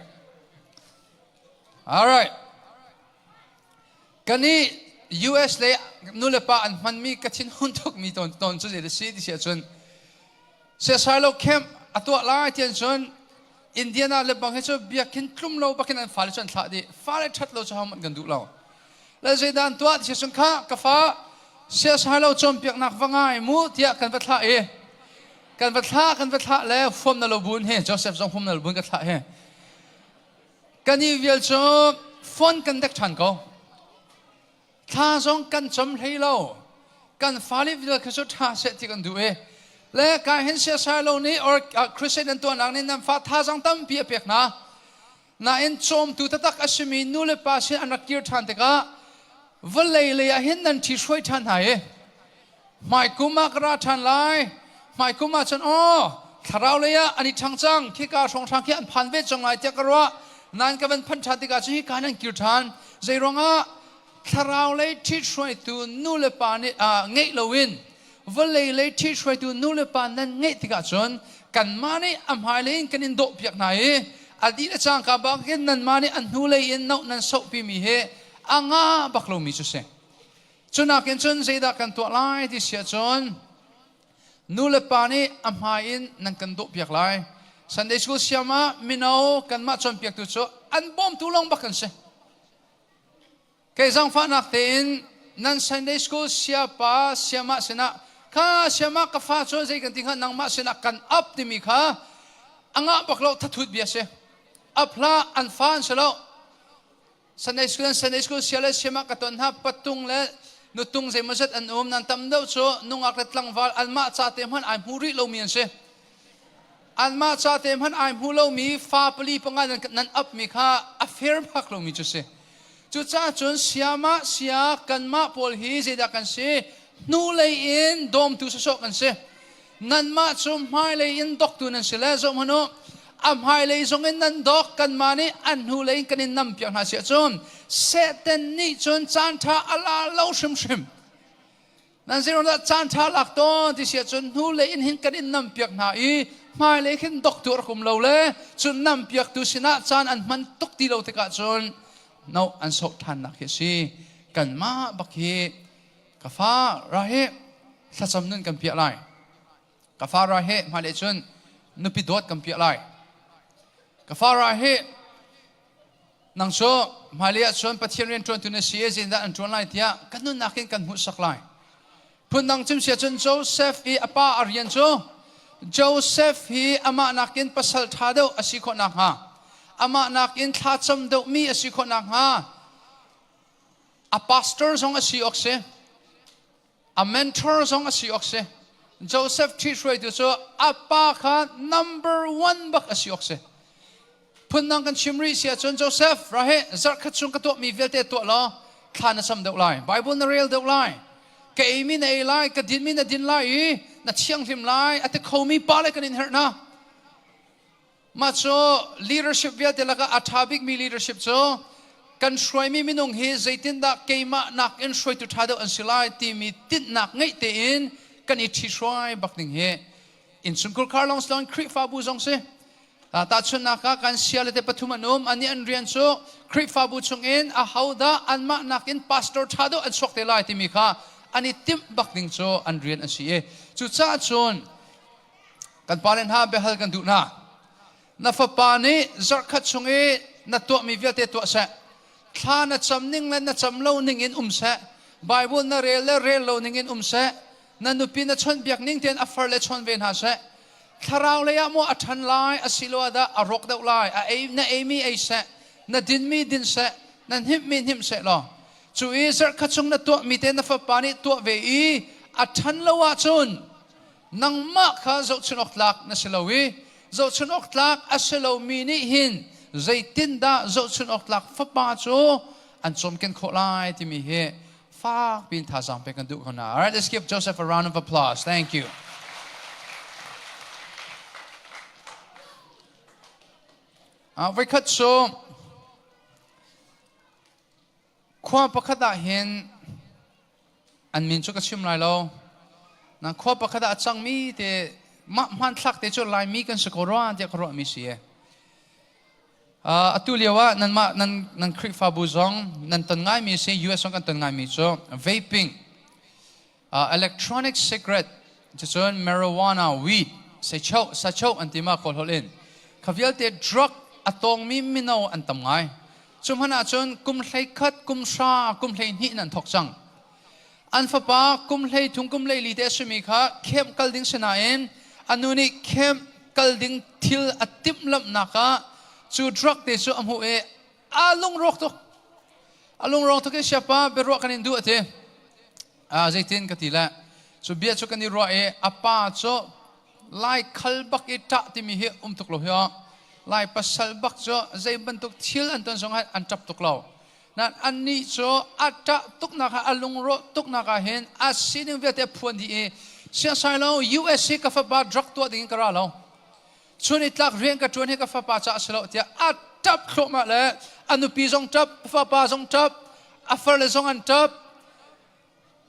[SPEAKER 1] All right. Kani US le nulepa an hmanmi ka thin hun tukmi ton ton cu zei si ti si ahcun siasai lo camp a tuah lai tian cun. Indiana le bang hi cu biakinn tlum lo bakin an fale cu an thlah dih. Fale ṭhat lo cu hohmanh kan duh lo. Le zeidah an tuah ti cun kha ka fa siasai lo cawnpiaknak va ngai mu tiah kan va thlah i kan va thlah kan va thlah le huam na lo bun he Joseph zong huam na lo bun ka thlah he kan i vial cu phone kan dek ṭhan ko. Thla zong kan cam hlei lo. Kan fale vial kha cu ṭha seh ti kan duh i le ka hin siasai lo nih or Christian an tuahnak nih nan fa thazaang tampi a pek hna. Nain cawmtu taktak a simi nu le pa sin an rak kir ṭhan tikah vawlei lei ah hin nan ṭhi hruai ṭhan hna i hmaikum ah ka ra ṭhan lai. Hmaikum ah cun aw thlarau lei ah an i ṭhang cang khika hrawnghrang khi an phan ve cang lai tiah ka ruah. Nain ka van phanh ṭhan tikah cun hika hin an kir ṭhan. Zei ruangah thlarau lei ṭhithruaitu nu le pa nih ngeih loin vawlei lei ṭhithruaitu nu le pa nan ngeih tikah cun kanmah nih a hmailei in kan in dawhpiak hna i a dih le cangka bak in nanmah nih a hnulei in noh nan sohpimi hi a nga bak lomi cu si. Cunakin cun zeidah kan tuah lai ti si ahcun nu le pa nih a hmai in nan kan dawhpiak lai. Sunday school siam ah mino kanmah cawnpiaktu cu an bawmtu lawng bak kan si. Kei zaangfahnak tein nan Sunday school siapa siamah sinah kha siamah ka fa cu zei kan ti hnga nangmah sinah kan up timi kha a ngah bak lo thathut bia si. Up hlah an fa an si lo. Sunday school an Sunday school sia le siamah ka ton hna patung le nutung zeimawzat an um nan tam deuh cu nungak le tlangval anmah ca te hmanh ai hmu rih lomi an si. Anmah ca te hmanh ai hmu lomi fa pali panga nan apmi kha a fair bak lomi cu si. Cucaah cun siamah sia kanmah pawl hi zeidah kan si? Hnulei in dawmtu sawsawh kan si. Nanmah cu hmailei in doktu nan si le zoh hmanh u. A hmailei zong in nan dok kanmah nih an hnulei in kan in nam piak hna si ahcun Satan nih cun caan ṭha a la lo hrimhrim. Nan zeiruangah caan ṭha lak tawn ti si ahcun hnulei in hin kan in nampiak hna i hmailei khin doktu rak um lo le cun nampiaktu sinah caan an hman tuk ti lo tikah cun no an soh ṭhannak hi a si. Kanmah bak hi ka fa ra hi thlacam nun kan piah lai. Ka fa ra hi hmailei cun nupi dawt kan piah lai. Ka fa ra hi Nang cu hmailei ahcun Pathian rianṭuantu na si i zeitindah an ṭuan lai tiah kan nunnak in kan hmuhsak lai. Phundang chim si ahcun Joseph i a pa a rian cu Joseph hi amah nakin pasal ṭha deuh a si khawh nakhnga, amah nakin thlacam deuhmi a si khawh nakhnga, a pastor zong a si awk si. A mentor zong a si awk si. Joseph ṭhithruaitu cu a pa kha number one bak a si awk si. Phundang kan chim rih si ahcun Joseph ra he zarhkhat chung ka tuahmi vialte tuah law thla na cam deuh lai. Bible na rel deuh lai. Ka eimi na ei lai, ka dinmi na din lai i na thianghlim lai a ti khomi pa le kan in herh na. Mah cu leadership vialte lakah a ṭha bikmi leadership cu kan hruaimi minung hi zeitindah keimah nakin hruaitu ṭha deuh an si lai timi tinhnak ngeih tein kan i ṭhihruai bak ding hi innchungkhar khar lawng si loin Khrihfabu zong si. Tahchunhnak ah kan sia le te pathum an um. Anih an rian cu Khrihfabu chungin ahodah anmah nakin pastor ṭha deuh an chuak te lai timi kha an i timh bak ding cu an rian an si i cucaah cun Kan pale hna biahal kan duh hna. Na fapa nih zarhkhat chung i na tuahmi vialte tuah seh. Thla na cam ning le na cam lo ning in um seh. Bible na rel le rel lo ning in um seh. Na nupi na chawnhbiak ning tein a far le chawn ve hna seh. Thlarau lei ah maw a ṭhan lai asiloah dah a rawk deuh lai. A ei, na eimi ei seh. Na dinmi din seh. Na hnimhmi hnim seh law. Cu i zarhkhat chung na tuahmi te na fapa nih tuah ve i a ṭhan lo ahcun nangmah kha zohchunh awk tlak na si lo i zohchunh awk tlak a si lomi nih hin zeitindah zohchunh awk tlak fapa cu an cawmken khawh lai timi hi fak piin thazaang pek kan duh ko hna. All right, let's give Joseph a round of applause. Thank you. Voikhat cu Khua pakhat ah hin an min cu ka chim lai lo. Nan khua pakhat ah a cangmi te mah hmanthlak te cu Laimi kan si ko rua tiah ka ruahmi si e. Atu lio ah nanmah nan nan Khrihfabu zong nan ton ngaimi si US zong kan ton ngaimi cu vaping electronic cigarette cucun marijuana weed sachoh sachoh an ti ma kawl holh in. Kha vialte drug a tawngmi mino an tam ngai. Cu hmanh ahcun kum 11, kum 10, kum 12 in an thawk cang. An fapa kum 13, kum 14 te a simi kha camp kal ding si nain a nu nih camp kal ding thil a timhlamhnak ah cu drug te cu a hmuh i aa lungrawk tuk. A lungrawk tuk i siapa biaruah kan in duh a ti. Zeitin ka ti le cu bia cu kan i ruah i a pa cu Lai khal bak i ṭah timi hi um tuk lo hi Lai pasal bak cu zei bantuk thil an ton zong ah an ṭap tuk lo. Nan annih cu a ṭah tuknak ah a lungrawh tuknak ah hin a sining vialte a phuan dih i siasai lo US hi ka fapa drug tuah ding in ka ra lo. Chun i tlak rian ka ṭuan hi ka fapa caah a si lo tiah a ṭap thluahmah le a nupi zong ṭap, fapa zong ṭap, a farle zong an ṭap.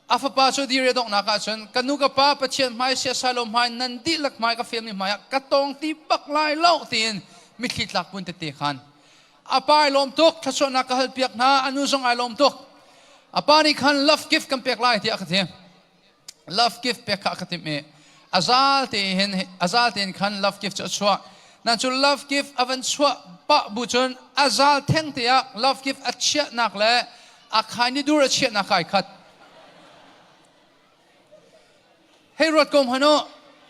[SPEAKER 1] A fapa cu dir i donghnak ah cun ka nu ka pa Pathian hmai siasai lo hmai nan dihlak hmai ka family hmai ah ka tawng ti bak lai lo tiin mitthli tlak pun tete khan a pa ai lawm tuk thluachuahnak ka hal piak hna a nu zong ai lawm tuk a pa nih khan love gift kan pek lai tiah ka ti love gift pek kha ka timh i azal te hin azal tein khan love gift cu a chuah nan cu love gift a van chuah pah bu cun azal theng te ah love gift a chiahnak le a khaini dur a chiahnak kai khat hei ruat ko hmanh u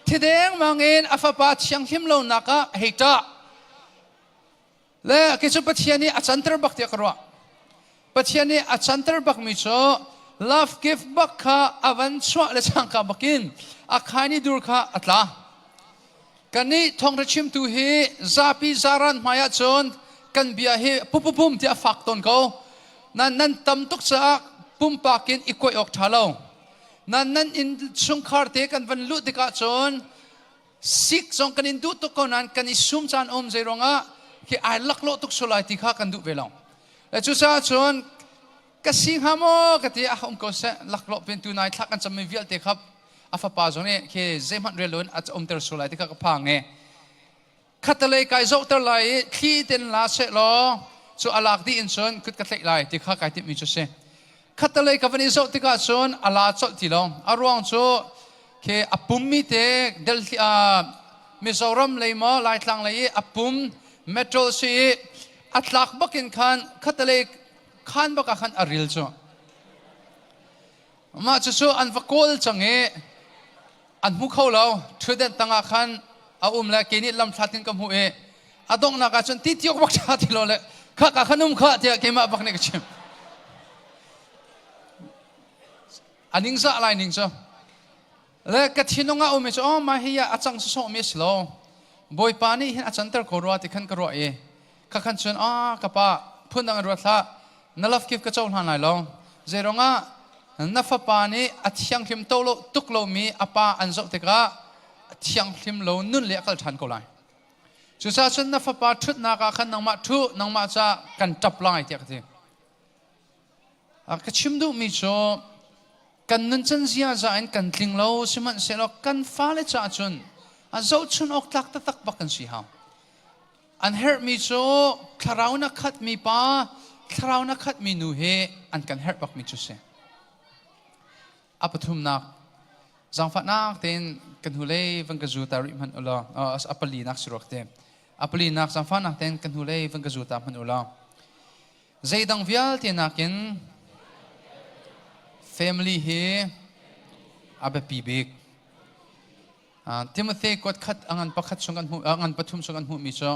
[SPEAKER 1] thideng mangin a fapa thianghlim lonak ah hei ṭah le kei cu Pathian nih a canter bak tiah ka ruah Pathian nih a canter bakmi cu love gift bak kha a van chuah le cangka bakin a khaini dur kha a tla Kannih thawngṭha chimtu hi zapi zaran hmaiah cun kan bia hi pupupum tiah a fak tawn ko. Nan nan tam tuk caah pumpak in i kuaih awk ṭha lo. Nan nan inn chungkhar te kan van luh tikah cun sik zong kan in duh tuk ko nain kan i sum caan um zei ruangah khi ai laklawh tuk sulai ti kha kan duh ve lo. Le cucaah cun ka si hnga maw ka ti ah um ko seh laklawh pen tu nai thla kan cammi vialte kha a fapa zong nih khi zeihmanh rel loin a umter sual lai ti kha ka phang i khatalei kai zohter lai i thli ten la seh law cu a lak dih in cun kut ka tlaih lai ti kha kai timhmi cu si khatalei ka van i zoh tikah cun a la colh ti lo a ruang cu khi a pummi te Delhi Mizoram lei maw Laitlang lei i a pum metro si i a tlak bakin khan khatalei khan bak ah khan a ril cu Mah cucu an va kawl cang i an hmu kho lo. Ṭhutdenh tangah khan a um le kei nih lamhlat in ka hmuh i a donghnak ah cun ti tiok bak ṭha ti lo le kha ka khan um kha tiah keimah bak nih ka chim. A ningzah lai ning cu. Le ka thinlung ah um i cu oh mah hi a cang sawsawh mi a si lo. Bawipa nih hin a canter ko rua ti khan ka ruah i kha khan cun ah ka pa phundang in ruat hlah na love gift ka cohlan lai lo zeiruangah na fapa nih a thianghlim to lo tuk lomi a pa an zoh tikah a thianghlim lo nun le a kal ṭhan ko lai cucaah cun na fapa ṭhutnak ah khan nangmah ṭhu nangmah ca kan ṭap lai tiah ka ti ka chim duhmi cu kan nuncan ziaza in kan tling lo sihmanhsehlaw kan fale caah cun a zohchun awk tlak taktak bak kan si hau An herhmi cu thlarau na khatmi pa, thlarau na khatmi nu hi an kan herh bakmi cu si. A pathumnak, zaangfahnak tein kan hnulei van ka zu ta rih hmanh ulaw, a palinak si ruak te. A palinak zaangfahnak tein kan hnulei van ka zu ta hmanh ulaw. Zeidang vialte nakin family hi a biapi bik. Timothy kuat khat a ngan pakhat chung kan hmuh a ngan pathum chung kan hmuhmi cu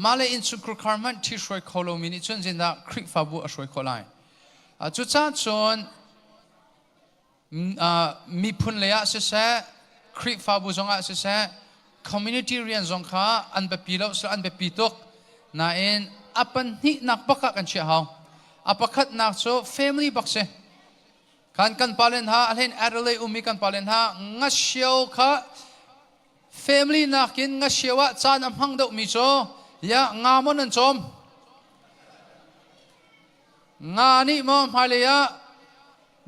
[SPEAKER 1] mah le innchungkhar khar hmanh ṭhi hruai kho lomi nih cun zeidah Khrihfabu a hruai khawh lai. Cucaah cun miphun lei ah siseh Khrihfabu zongah siseh community rian zong kha an biapi lo an biapi tuk nain a pahnihnak bak ah kan chiah hau. A pakhatnak cu family bak si. Kan kan pale hna a hlein Adelaide ummi kan pale hna ngasio kha family nakin ngasio ah caan a hmang deuhmi cu ya nga maw nan cawm nga nih maw hmailei ah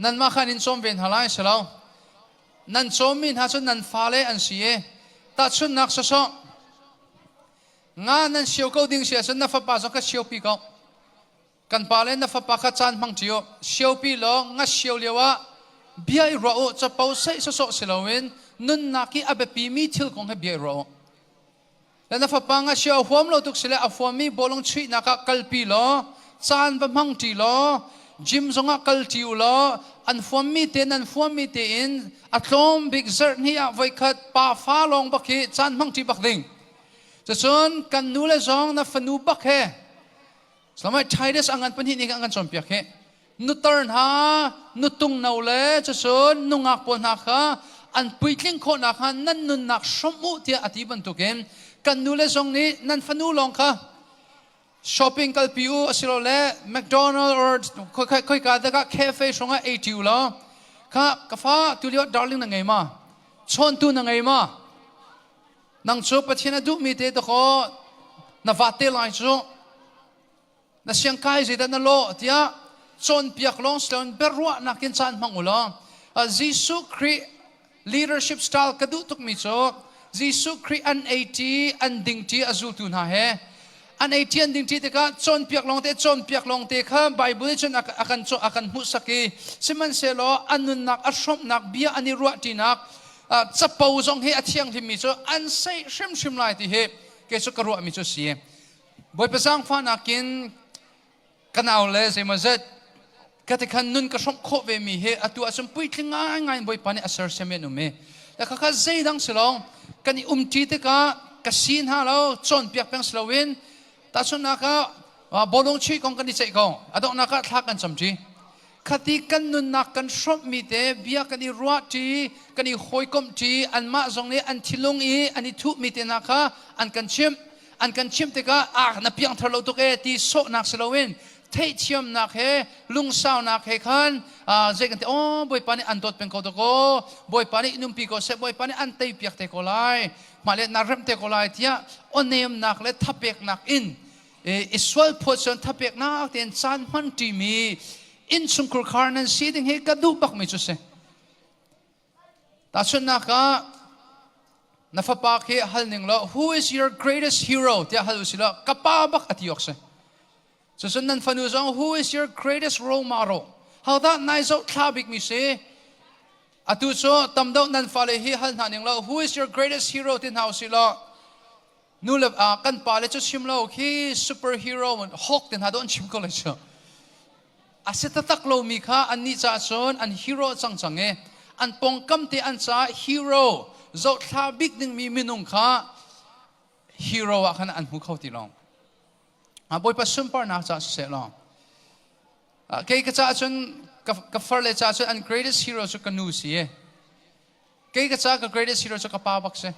[SPEAKER 1] nanmah khan in cawm ve hna lai si lo nan cawmmi hna cu nan fale an si i tahchunhnak sawsawh nga nan sio ko ding si ahcun na fapa zong kha siopi ko Kan pa le na fapa kha caan hmang ṭi u. Siopi law nga sio lioah bia i ruah u. Capo saih sawsawh si loin nunnak i a biapimi thil kong he bia i ruah u. Le na fapa ngakchia a huam lo tuk si le a huammi bawlung chuihnak ah kalpi law caan va hmang ṭi law gym zongah kal ṭi u law an huammi te nan huammi tein a tlawm bik zarh hnih ah voikhat pa fa lawng bak hi caan hmang ṭi bak ding. Cucun kan nu le zong na fanu bak he Salamai Titus a ngan pahnih nih an kan cawnpiak hi nutar hna nutung no le cucun nungak pawl hna kha an puitling khawhnak kha nan nunnak hrawmh u tiah a ti bantukin kan nu le zong nih nan fanu lawng kha shopping kalpi u asilole McDonald or khoika dek ah cafe hrong ah ei ṭi u law kha ka fa tulio darling na ngei ma chawntu na ngei ma nang cu Pathian a duhmi te dakaw na vat te lai cu na siangkai zeidah na lawh tiah cawnpiak lawng si loin biaruahnak in caan hmang u law Jesuh Khrih leadership style ka duh tukmi cu Jesuh Khrih an ei ṭi an ding ṭi a zultu hna he an ei ṭi an ding ṭi tikah cawnpiak lawng te cawnpiak lawng te kha Bible nih cun a kan a kan hmuhsak i sihmanhsehlaw an nunnak a hrawmhnak bia an i ruah ṭinak capo zong hi a thianghlimmi cu an seih hrimhrim lai ti hi kei cu ka ruahmi cu si. Bawipa zaangfahnak in ka nau le zeimawzet ka ti khan nun ka hrawmh khawh ve mi hi atu ahcun puitling ngaingai in Bawipa nih a sersiam an um i le khakha zeidang si lo kan i umṭi tikah ka si hna lo cawnpiak peng si loin tahchunhnak ah bawlung chuih kong kan i ceih ko a donghnak ah thla kan camṭi khati kan nunnak kan hrawmhmi te bia kan i ruahṭi kan i hawikomhṭi anmah zong nih an thilung i an i thuhmi te hna kha an kan chimh an kan chimh tikah ah na piangthar lo tuk e ti sawhnak si loin theihthiamnak he lungsaunak he khan zei kan ti oh Bawipa nih an dawt peng ko to ko Bawipa nih numpi ko seh Bawipa nih an tei piak te ko lai mah le na remh te ko lai tiah awnemnak le thapeknak in i sual phawt cun thapeknak tein caan hman ṭimi innchungkhur khar nan si ding hi ka duh bakmi cu si. Tahchunhnak ah na fapa khi hal ning law who is your greatest hero tiah hal usih law ka pa bak a ti awk si. Cucun nan fanu zong who is your greatest role model? Hodah nai zoh thla bikmi si? Atu cu tam deuh nan fale hi hal hna ning law who is your greatest hero ti hna usih law nu le kan pa le cu chim lo khi superhero Hulk te hna do an chim ko lai cu a si taktak lomi kha annih caah cun an hero cang cang i an pongkam te an caah hero zohthla bik dingmi minung kha hero ah khan an hmu kho ti lo Bawipa sunparnak caah siseh law kei ka caah cun ka farle caah cun an greatest hero cu ka nu si kei ka caah ka greatest hero cu ka pa bak si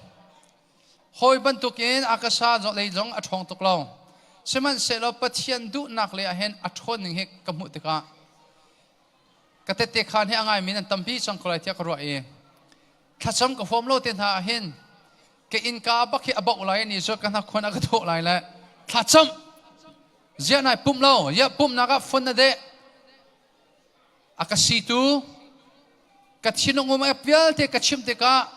[SPEAKER 1] Hawi bantukin a ka sa lei zong a ṭhawng tuk lo. Sihmanhsehlaw Pathian duhnak lei ah hin a ṭhawn ning hi ka hmuh tikah ka tette khaan hi a ngaimi nan tampi cang ko lai tiah ka ruah i thlacam ka huam lo te hna ah hin ka innka bak hi a bauh lai ni cu ka hnakhuan a ka thawh lai le thlacam ziah nai pumh lo ya pumhnak ah phone na deh A ka situ ka thinlung um vialte ka chim tikah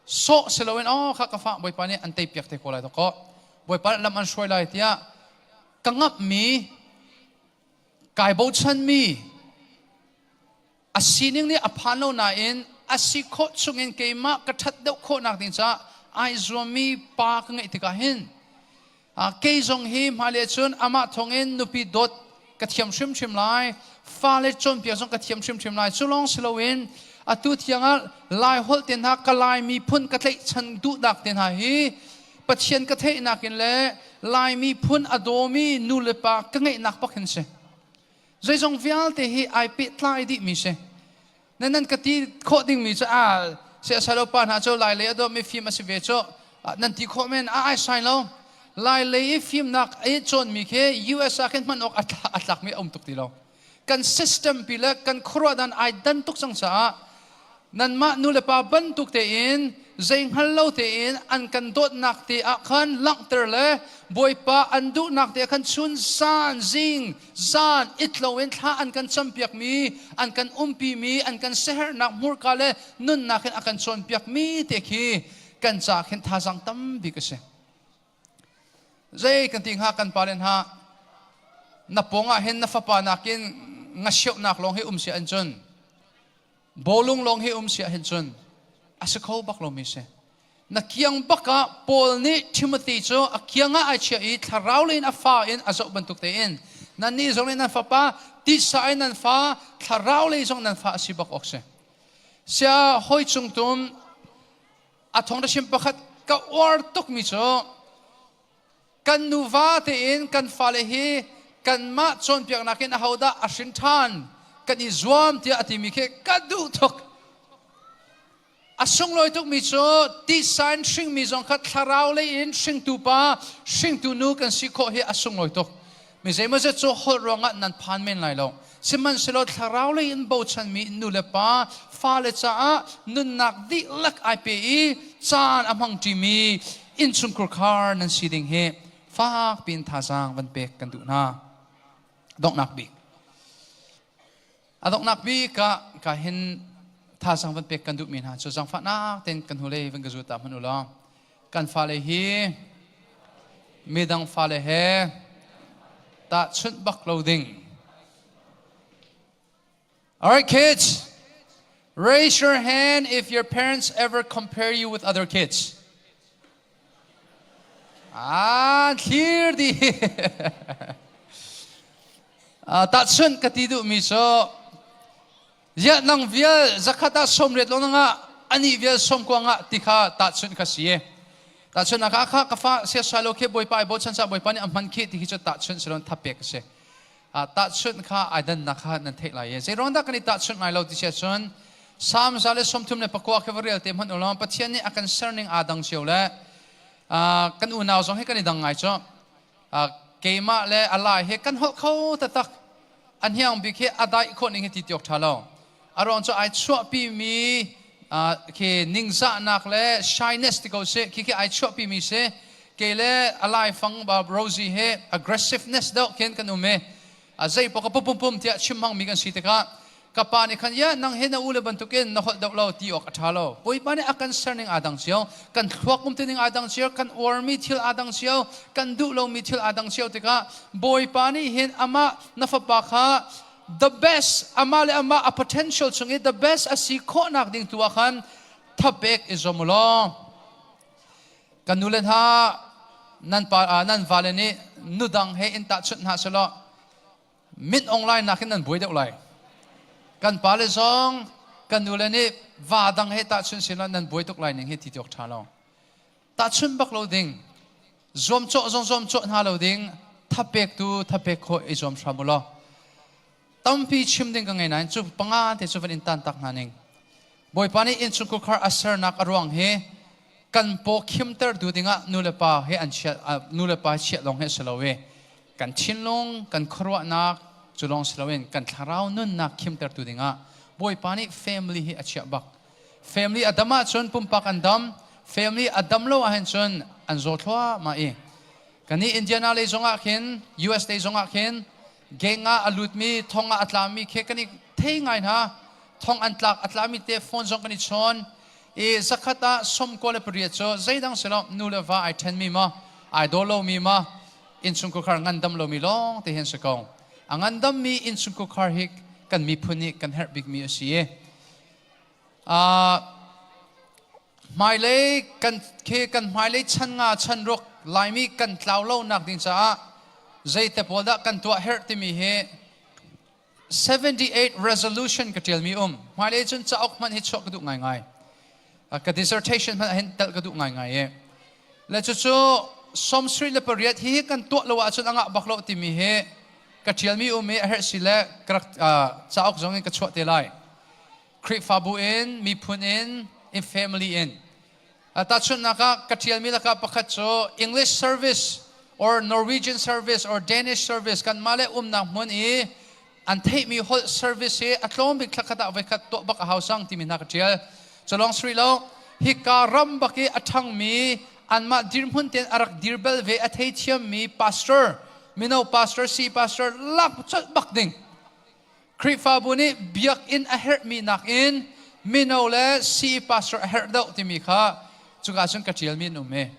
[SPEAKER 1] sawh si loin aw kha ka fa Bawipa nih an teipiak te ko lai dawkaw Bawipa nih lam an hruai lai tiah ka ngamhmi kai bochanmi a sining nih a phan lo nain a si khawh chungin keimah ka ṭhat deuh khawhnak ding caah ai zuammi pa ka ngeih tikah hin Kei zong hi hmailei cun amah thawngin nupi dawt ka thiam hrimhrim lai, fale cawnpiak zong ka thiam hrimhrim lai. Cu lawng si loin atu tiangah Lai holh te hna ka Lai miphun ka tlaihchan duhnak te hna hi Pathian ka theihnak in le Lai miphun a dawmi nu le pa ka ngeihnak bak hin si. Zeizong vialte hi ai pehtlai dihmi si. Nan nan ka ti khawh dingmi cu a siasalo pa hna cu Lai lei a dawmi fim a si ve cu nan ti khawh men a ai sai lo. Lai lei i fimnak i cawnmi khi US ah khin hman awk a tlakmi a um tuk ti lo. Kan system pi le kan khuaruah dan ai dan tuk cang caah nanmah nu le pa bantuk tein zei hngal lo tein an kan dawtnak te ah khan langhter le Bawipa an duhnak te ah khan chun zan zing zan it loin thla an kan campiakmi an kan umpimi an kan siaherhnak hmurka le nunnak in a kan cawnpiakmi te khi kan ca khin thazaang tambik a si. Zei kan ti hnga kan pale hna na pawng ah hin na fapa nakin ngasiauhnak lawng hi um si an cun bawlung lawng hi um si ahhin cun a si kho bak lomi si. Na kiang bak ah Paul nih Timothy cu a kiang ah ai chiah i thlarau lei in a fa in a zoh bantuk tein nannih zong nih nan fapa titsa in nan fa, thlarau lei zong nan fa a si bak awk si. Sia hawi cung tum a thawngṭha chim pakhat ka uar tukmi cu kan nuva tein kan fale hi kanmah cawnpiaknak in ahodah a hrin ṭhan kan i zuam tiah a timi khi ka duh tuk. A sunglawi tukmi cu titsa in hringmi zong kha thlarau lei in hringtu pa, hringtu nu kan si khawh hi a sunglawi tuk. Mi zeimawzet cu holh ruangah nan phan men lai lo. Sihmanhsehlaw thlarau lei in bochanmi nu le pa, fale caah nunnak dihlak ai pe i caan a hmangṭimi innchungkhur khar nan si ding hi fak piin thazaang van pek kan duh hna. Donghnak bik. A donghnak bik ah ka hin thazaang van pek kan duhmi hna cu zaangfahnak tein kan hnulei van ka zul ta hmanh u law kan fale hi midang fale he tahchunh bak lo ding. All right, kids, raise your hand if your parents ever compare you with other kids. Ah, thlir di. Tahchunh ka ti duhmi cu ziah nang vial zakhat ah 80 lo nangah ani vial 90 ngah ti kha tahchunh kha si. Tahchunh ah kha ka fa siasai lo khi Bawipa ai bochan sa Bawipa nih a hman khi ti khi cu tahchunh silon thapek a si. Tahchunh kha ai dannak kha nan theih lai i zeiruang dah kan i tahchunh lai lo ti si ahcun Salm 139 khi va rel te hmanh u law Pathian nih a kan serning aa dang cio le kan unau zong hi kan i dang ngai cu. Keimah le alai he kan holh kho taktak. A hniang bik hi a daih khawh ning hi ti tiok ṭha lo. A ruang cu ai chuahpi mi khi ningzahnak le shyness ti ko si khi khi ai chuahpi mi si. Kei le a laifang Rosie he aggressiveness deuh khin kan um i a zei paoh ka pum pum pum tiah chim hmangmi kan si tikah ka pa nih khan ya nang he na u le bantukin na holh deuh lo ti awk a ṭha lo. Bawipa nih a kan ser ning aa dang cio, kan thluak um ning aa dang cio, kan uarmi thil aa dang cio, kan duh lomi thil aa dang cio tikah Bawipa nih hin amah na fapa kha the best, amah le amah a potential chung i the best a si khawhnak ding tu ah khan thapek i zuam u law. Kan nu le hna nan pa nan vale nih nudang he in tahchunh hna selaw mit online nakin nan buai deuh lai. Kan pale zong kan nule nih va dang he tahchunh sila nan buai tuk lai ning hi ti tiok ṭha lo. Tahchunh bak lo ding, zuamcawh zong zuamcawh hna lo ding, thapek tu thapek khawh i zuam hram u law. Tampi chim ding ka ngei nain cu panga te cu van in tan tak hna ning. Bawipa nih innchungkhar khar a sernak a ruang hi kan paw khimter tu dingah nulepa he an chiah nulepa chiah lawng he si lo i kan thinlung kan khuaruahnak cu lawng si loin kan thlarau nunnak khimter tu dingah Bawipa nih family hi a chiah bak. Family a dam ahcun pumpak an dam, family a dam lo ahhin cun an zaw thluahmah i kannih Indiana lei zongah khin US lei zongah khin gang ah a lutmi thong ah a tlami khi kan i thei ngai hna. Thong an tlak a tlami te phone zong kan i chawn i zakhat ah 98 cu zeidang si lo, nu le va ai ṭhenmi ma, ai daw lomi ma, innchungkhar ngandam lomi lawng te hin si ko. A ngandammi innchungkhar hi kan miphun nih kan herh bikmi a si i hmailei kan khi kan hmailei chan nga chan ruk Laimi kan tlau lo nak ding caah zeite pawl dah kan tuah herh timi hi 78 resolution ka ṭialmi um. Hmailei cun cauk hmanh hi chuah ka duh ngaingai. Ka dissertation hmanh hin telh ka duh ngaingai i. Le cucu 78 hi kan tuah lo ahcun a ngah bak lo timi hi ka ṭialmi um i a herh si le ka rak cauk zong in ka chuah te lai. Khrihfabu in, miphun in, in family in. Tahchunhnak ah ka ṭialmi lakah pakhat cu English service or Norwegian service or Danish service kanmah le umnak hmun i an theihmi holh service hi a tlawm bik thlakhat ah voikhat tuah bak a hau sang timi hna ka ṭial. Cu lawng si rih lo, hika ram bak i a ṭhangmi anmah dirhmun tein a rak dir bal ve a theithiammi pastor, mino pastor, si pastor lak colh bak ding. Khrihfabu nih biakinn a herhmi nakin mino le CE pastor a herh deuh timi kha cuka cun ka ṭialmi an um i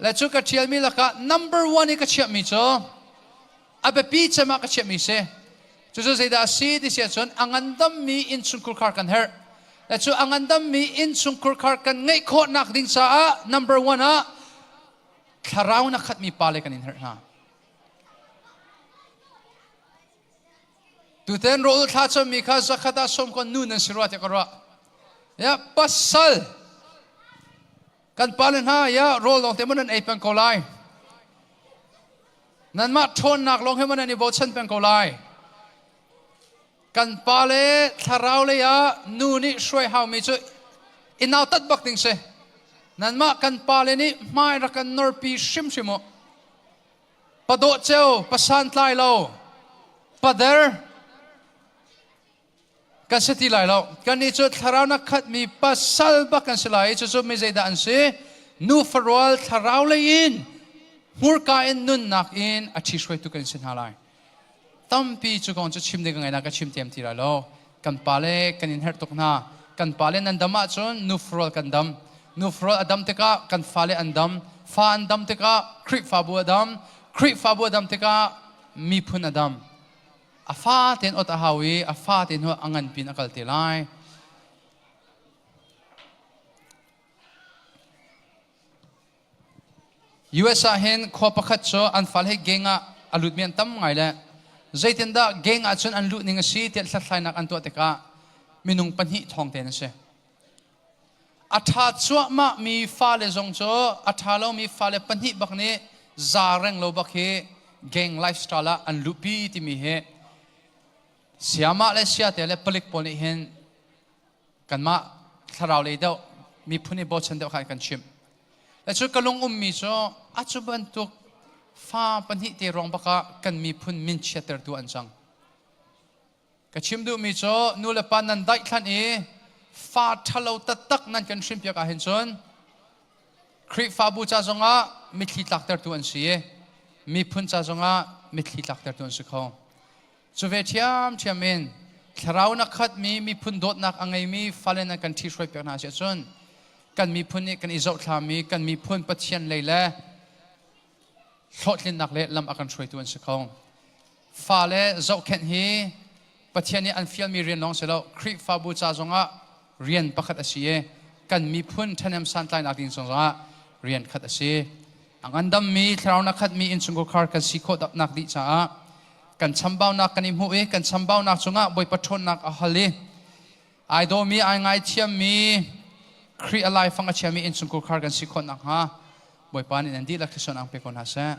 [SPEAKER 1] le cu ka ṭialmi lakah number one i ka chiahmi cu a biapi cem ah ka chiahmi si. Cucu zeidah a si ti si ahcun a ngandammi innchungkhar kan herh. Le cu a ngandammi innchungkhar khar kan ngeih khawhnak ding caah number one ah thlarau na khatmi pa le kan in herh hna. Tuten rawl thla chommi kha zakhat ah som kon nu nan si rua tiah ka ruah. Ya pasal kan pa le hna ya rawl lawng te maw nan ei peng ko lai. Nanmah ṭhawnnak lawng he maw nan i bochan peng ko lai. Kan pa le thlarau lei ah nu nih hruai haumi cu i nautat bak ding si. Nanmah kan pa le nih hmai rak kan norpi hrimhrim u. Padawh ceu, pasantlai lo, pader kan si ti lai lo. Kannih cu thlarau na khatmi pasal bak kan si lai i cucu mi zeidah an si? Nu farual thlarau lei in hmurka in nunnak in a ṭhihruaitu kan si hna lai. Tampi cu kong cu chim ding ka ngei na ka chim tiam ti lai lo. Kan pale kan in herh tuk hna. Kan pale nan dam ahcun nufarual kan dam. Nufarual a dam tikah kan fale an dam. Fa an dam tikah Khrihfabu a dam. Khrihfabu a dam tikah miphun a dam. A fa tein ot a hau i a fa tein a ngan pin a kal te lai. US ah hin khua pakhat cu an fale he gang ah a lutmi an tam ngai le zeitindah gang ah cun an luh ning a si tiah hlathlainak an tuah tikah minung pahnih thawng tein a si. A ṭha cuahmah mi fale zong cu a ṭha lomi fale pahnih bak nih za reng lo bak hi gang lifestyle ah an luhpi timi hi siamah le siate le palik pawl nih hin kanmah thlarau lei deuh miphun i bochan deuh kha kan chimh. Le cu ka lung ummi cu a cu bantuk fa pahnih te ruang bak ah kan miphun min chiattertu an cang. Ka chim duhmi cu nu le pa nan daihthlan i fa ṭhalo taktak nan kan hrinpiak ahhin cun Khrihfabu ca zongah mitthli tlaktertu an si i miphun ca zongah mitthli tlaktertu an si kho. Cu ve ṭhiamṭhiam in thlarau na khatmi miphun dawtnak a ngeimi fale nan kan ṭhihruai piak hna si ahcun kan miphun nih kan i zohthlami kan miphun Pathian lei le hlawhtlinnak le lam a kan hruaitu an si kho. Fale zohkhenh hi Pathian nih an fialmi rian lawng si lo Khrihfabu ca zongah rian pakhat a si i kan miphun ṭhahnem santlainak ding zongah rian khat a si. A ngandammi thlarau na khatmi innchungkhar kan si khawh nak dih caah kan chambaunak kan i hmuh i kan chambaunak cungah Bawipa ṭhawnnak a hal i ai dawmi ai ngaithiammi Khrih a laifang a chiami innchungkhar kan si khawh nakhnga Bawipa nih nan dihlak thluachuah ang pe ko hna seh.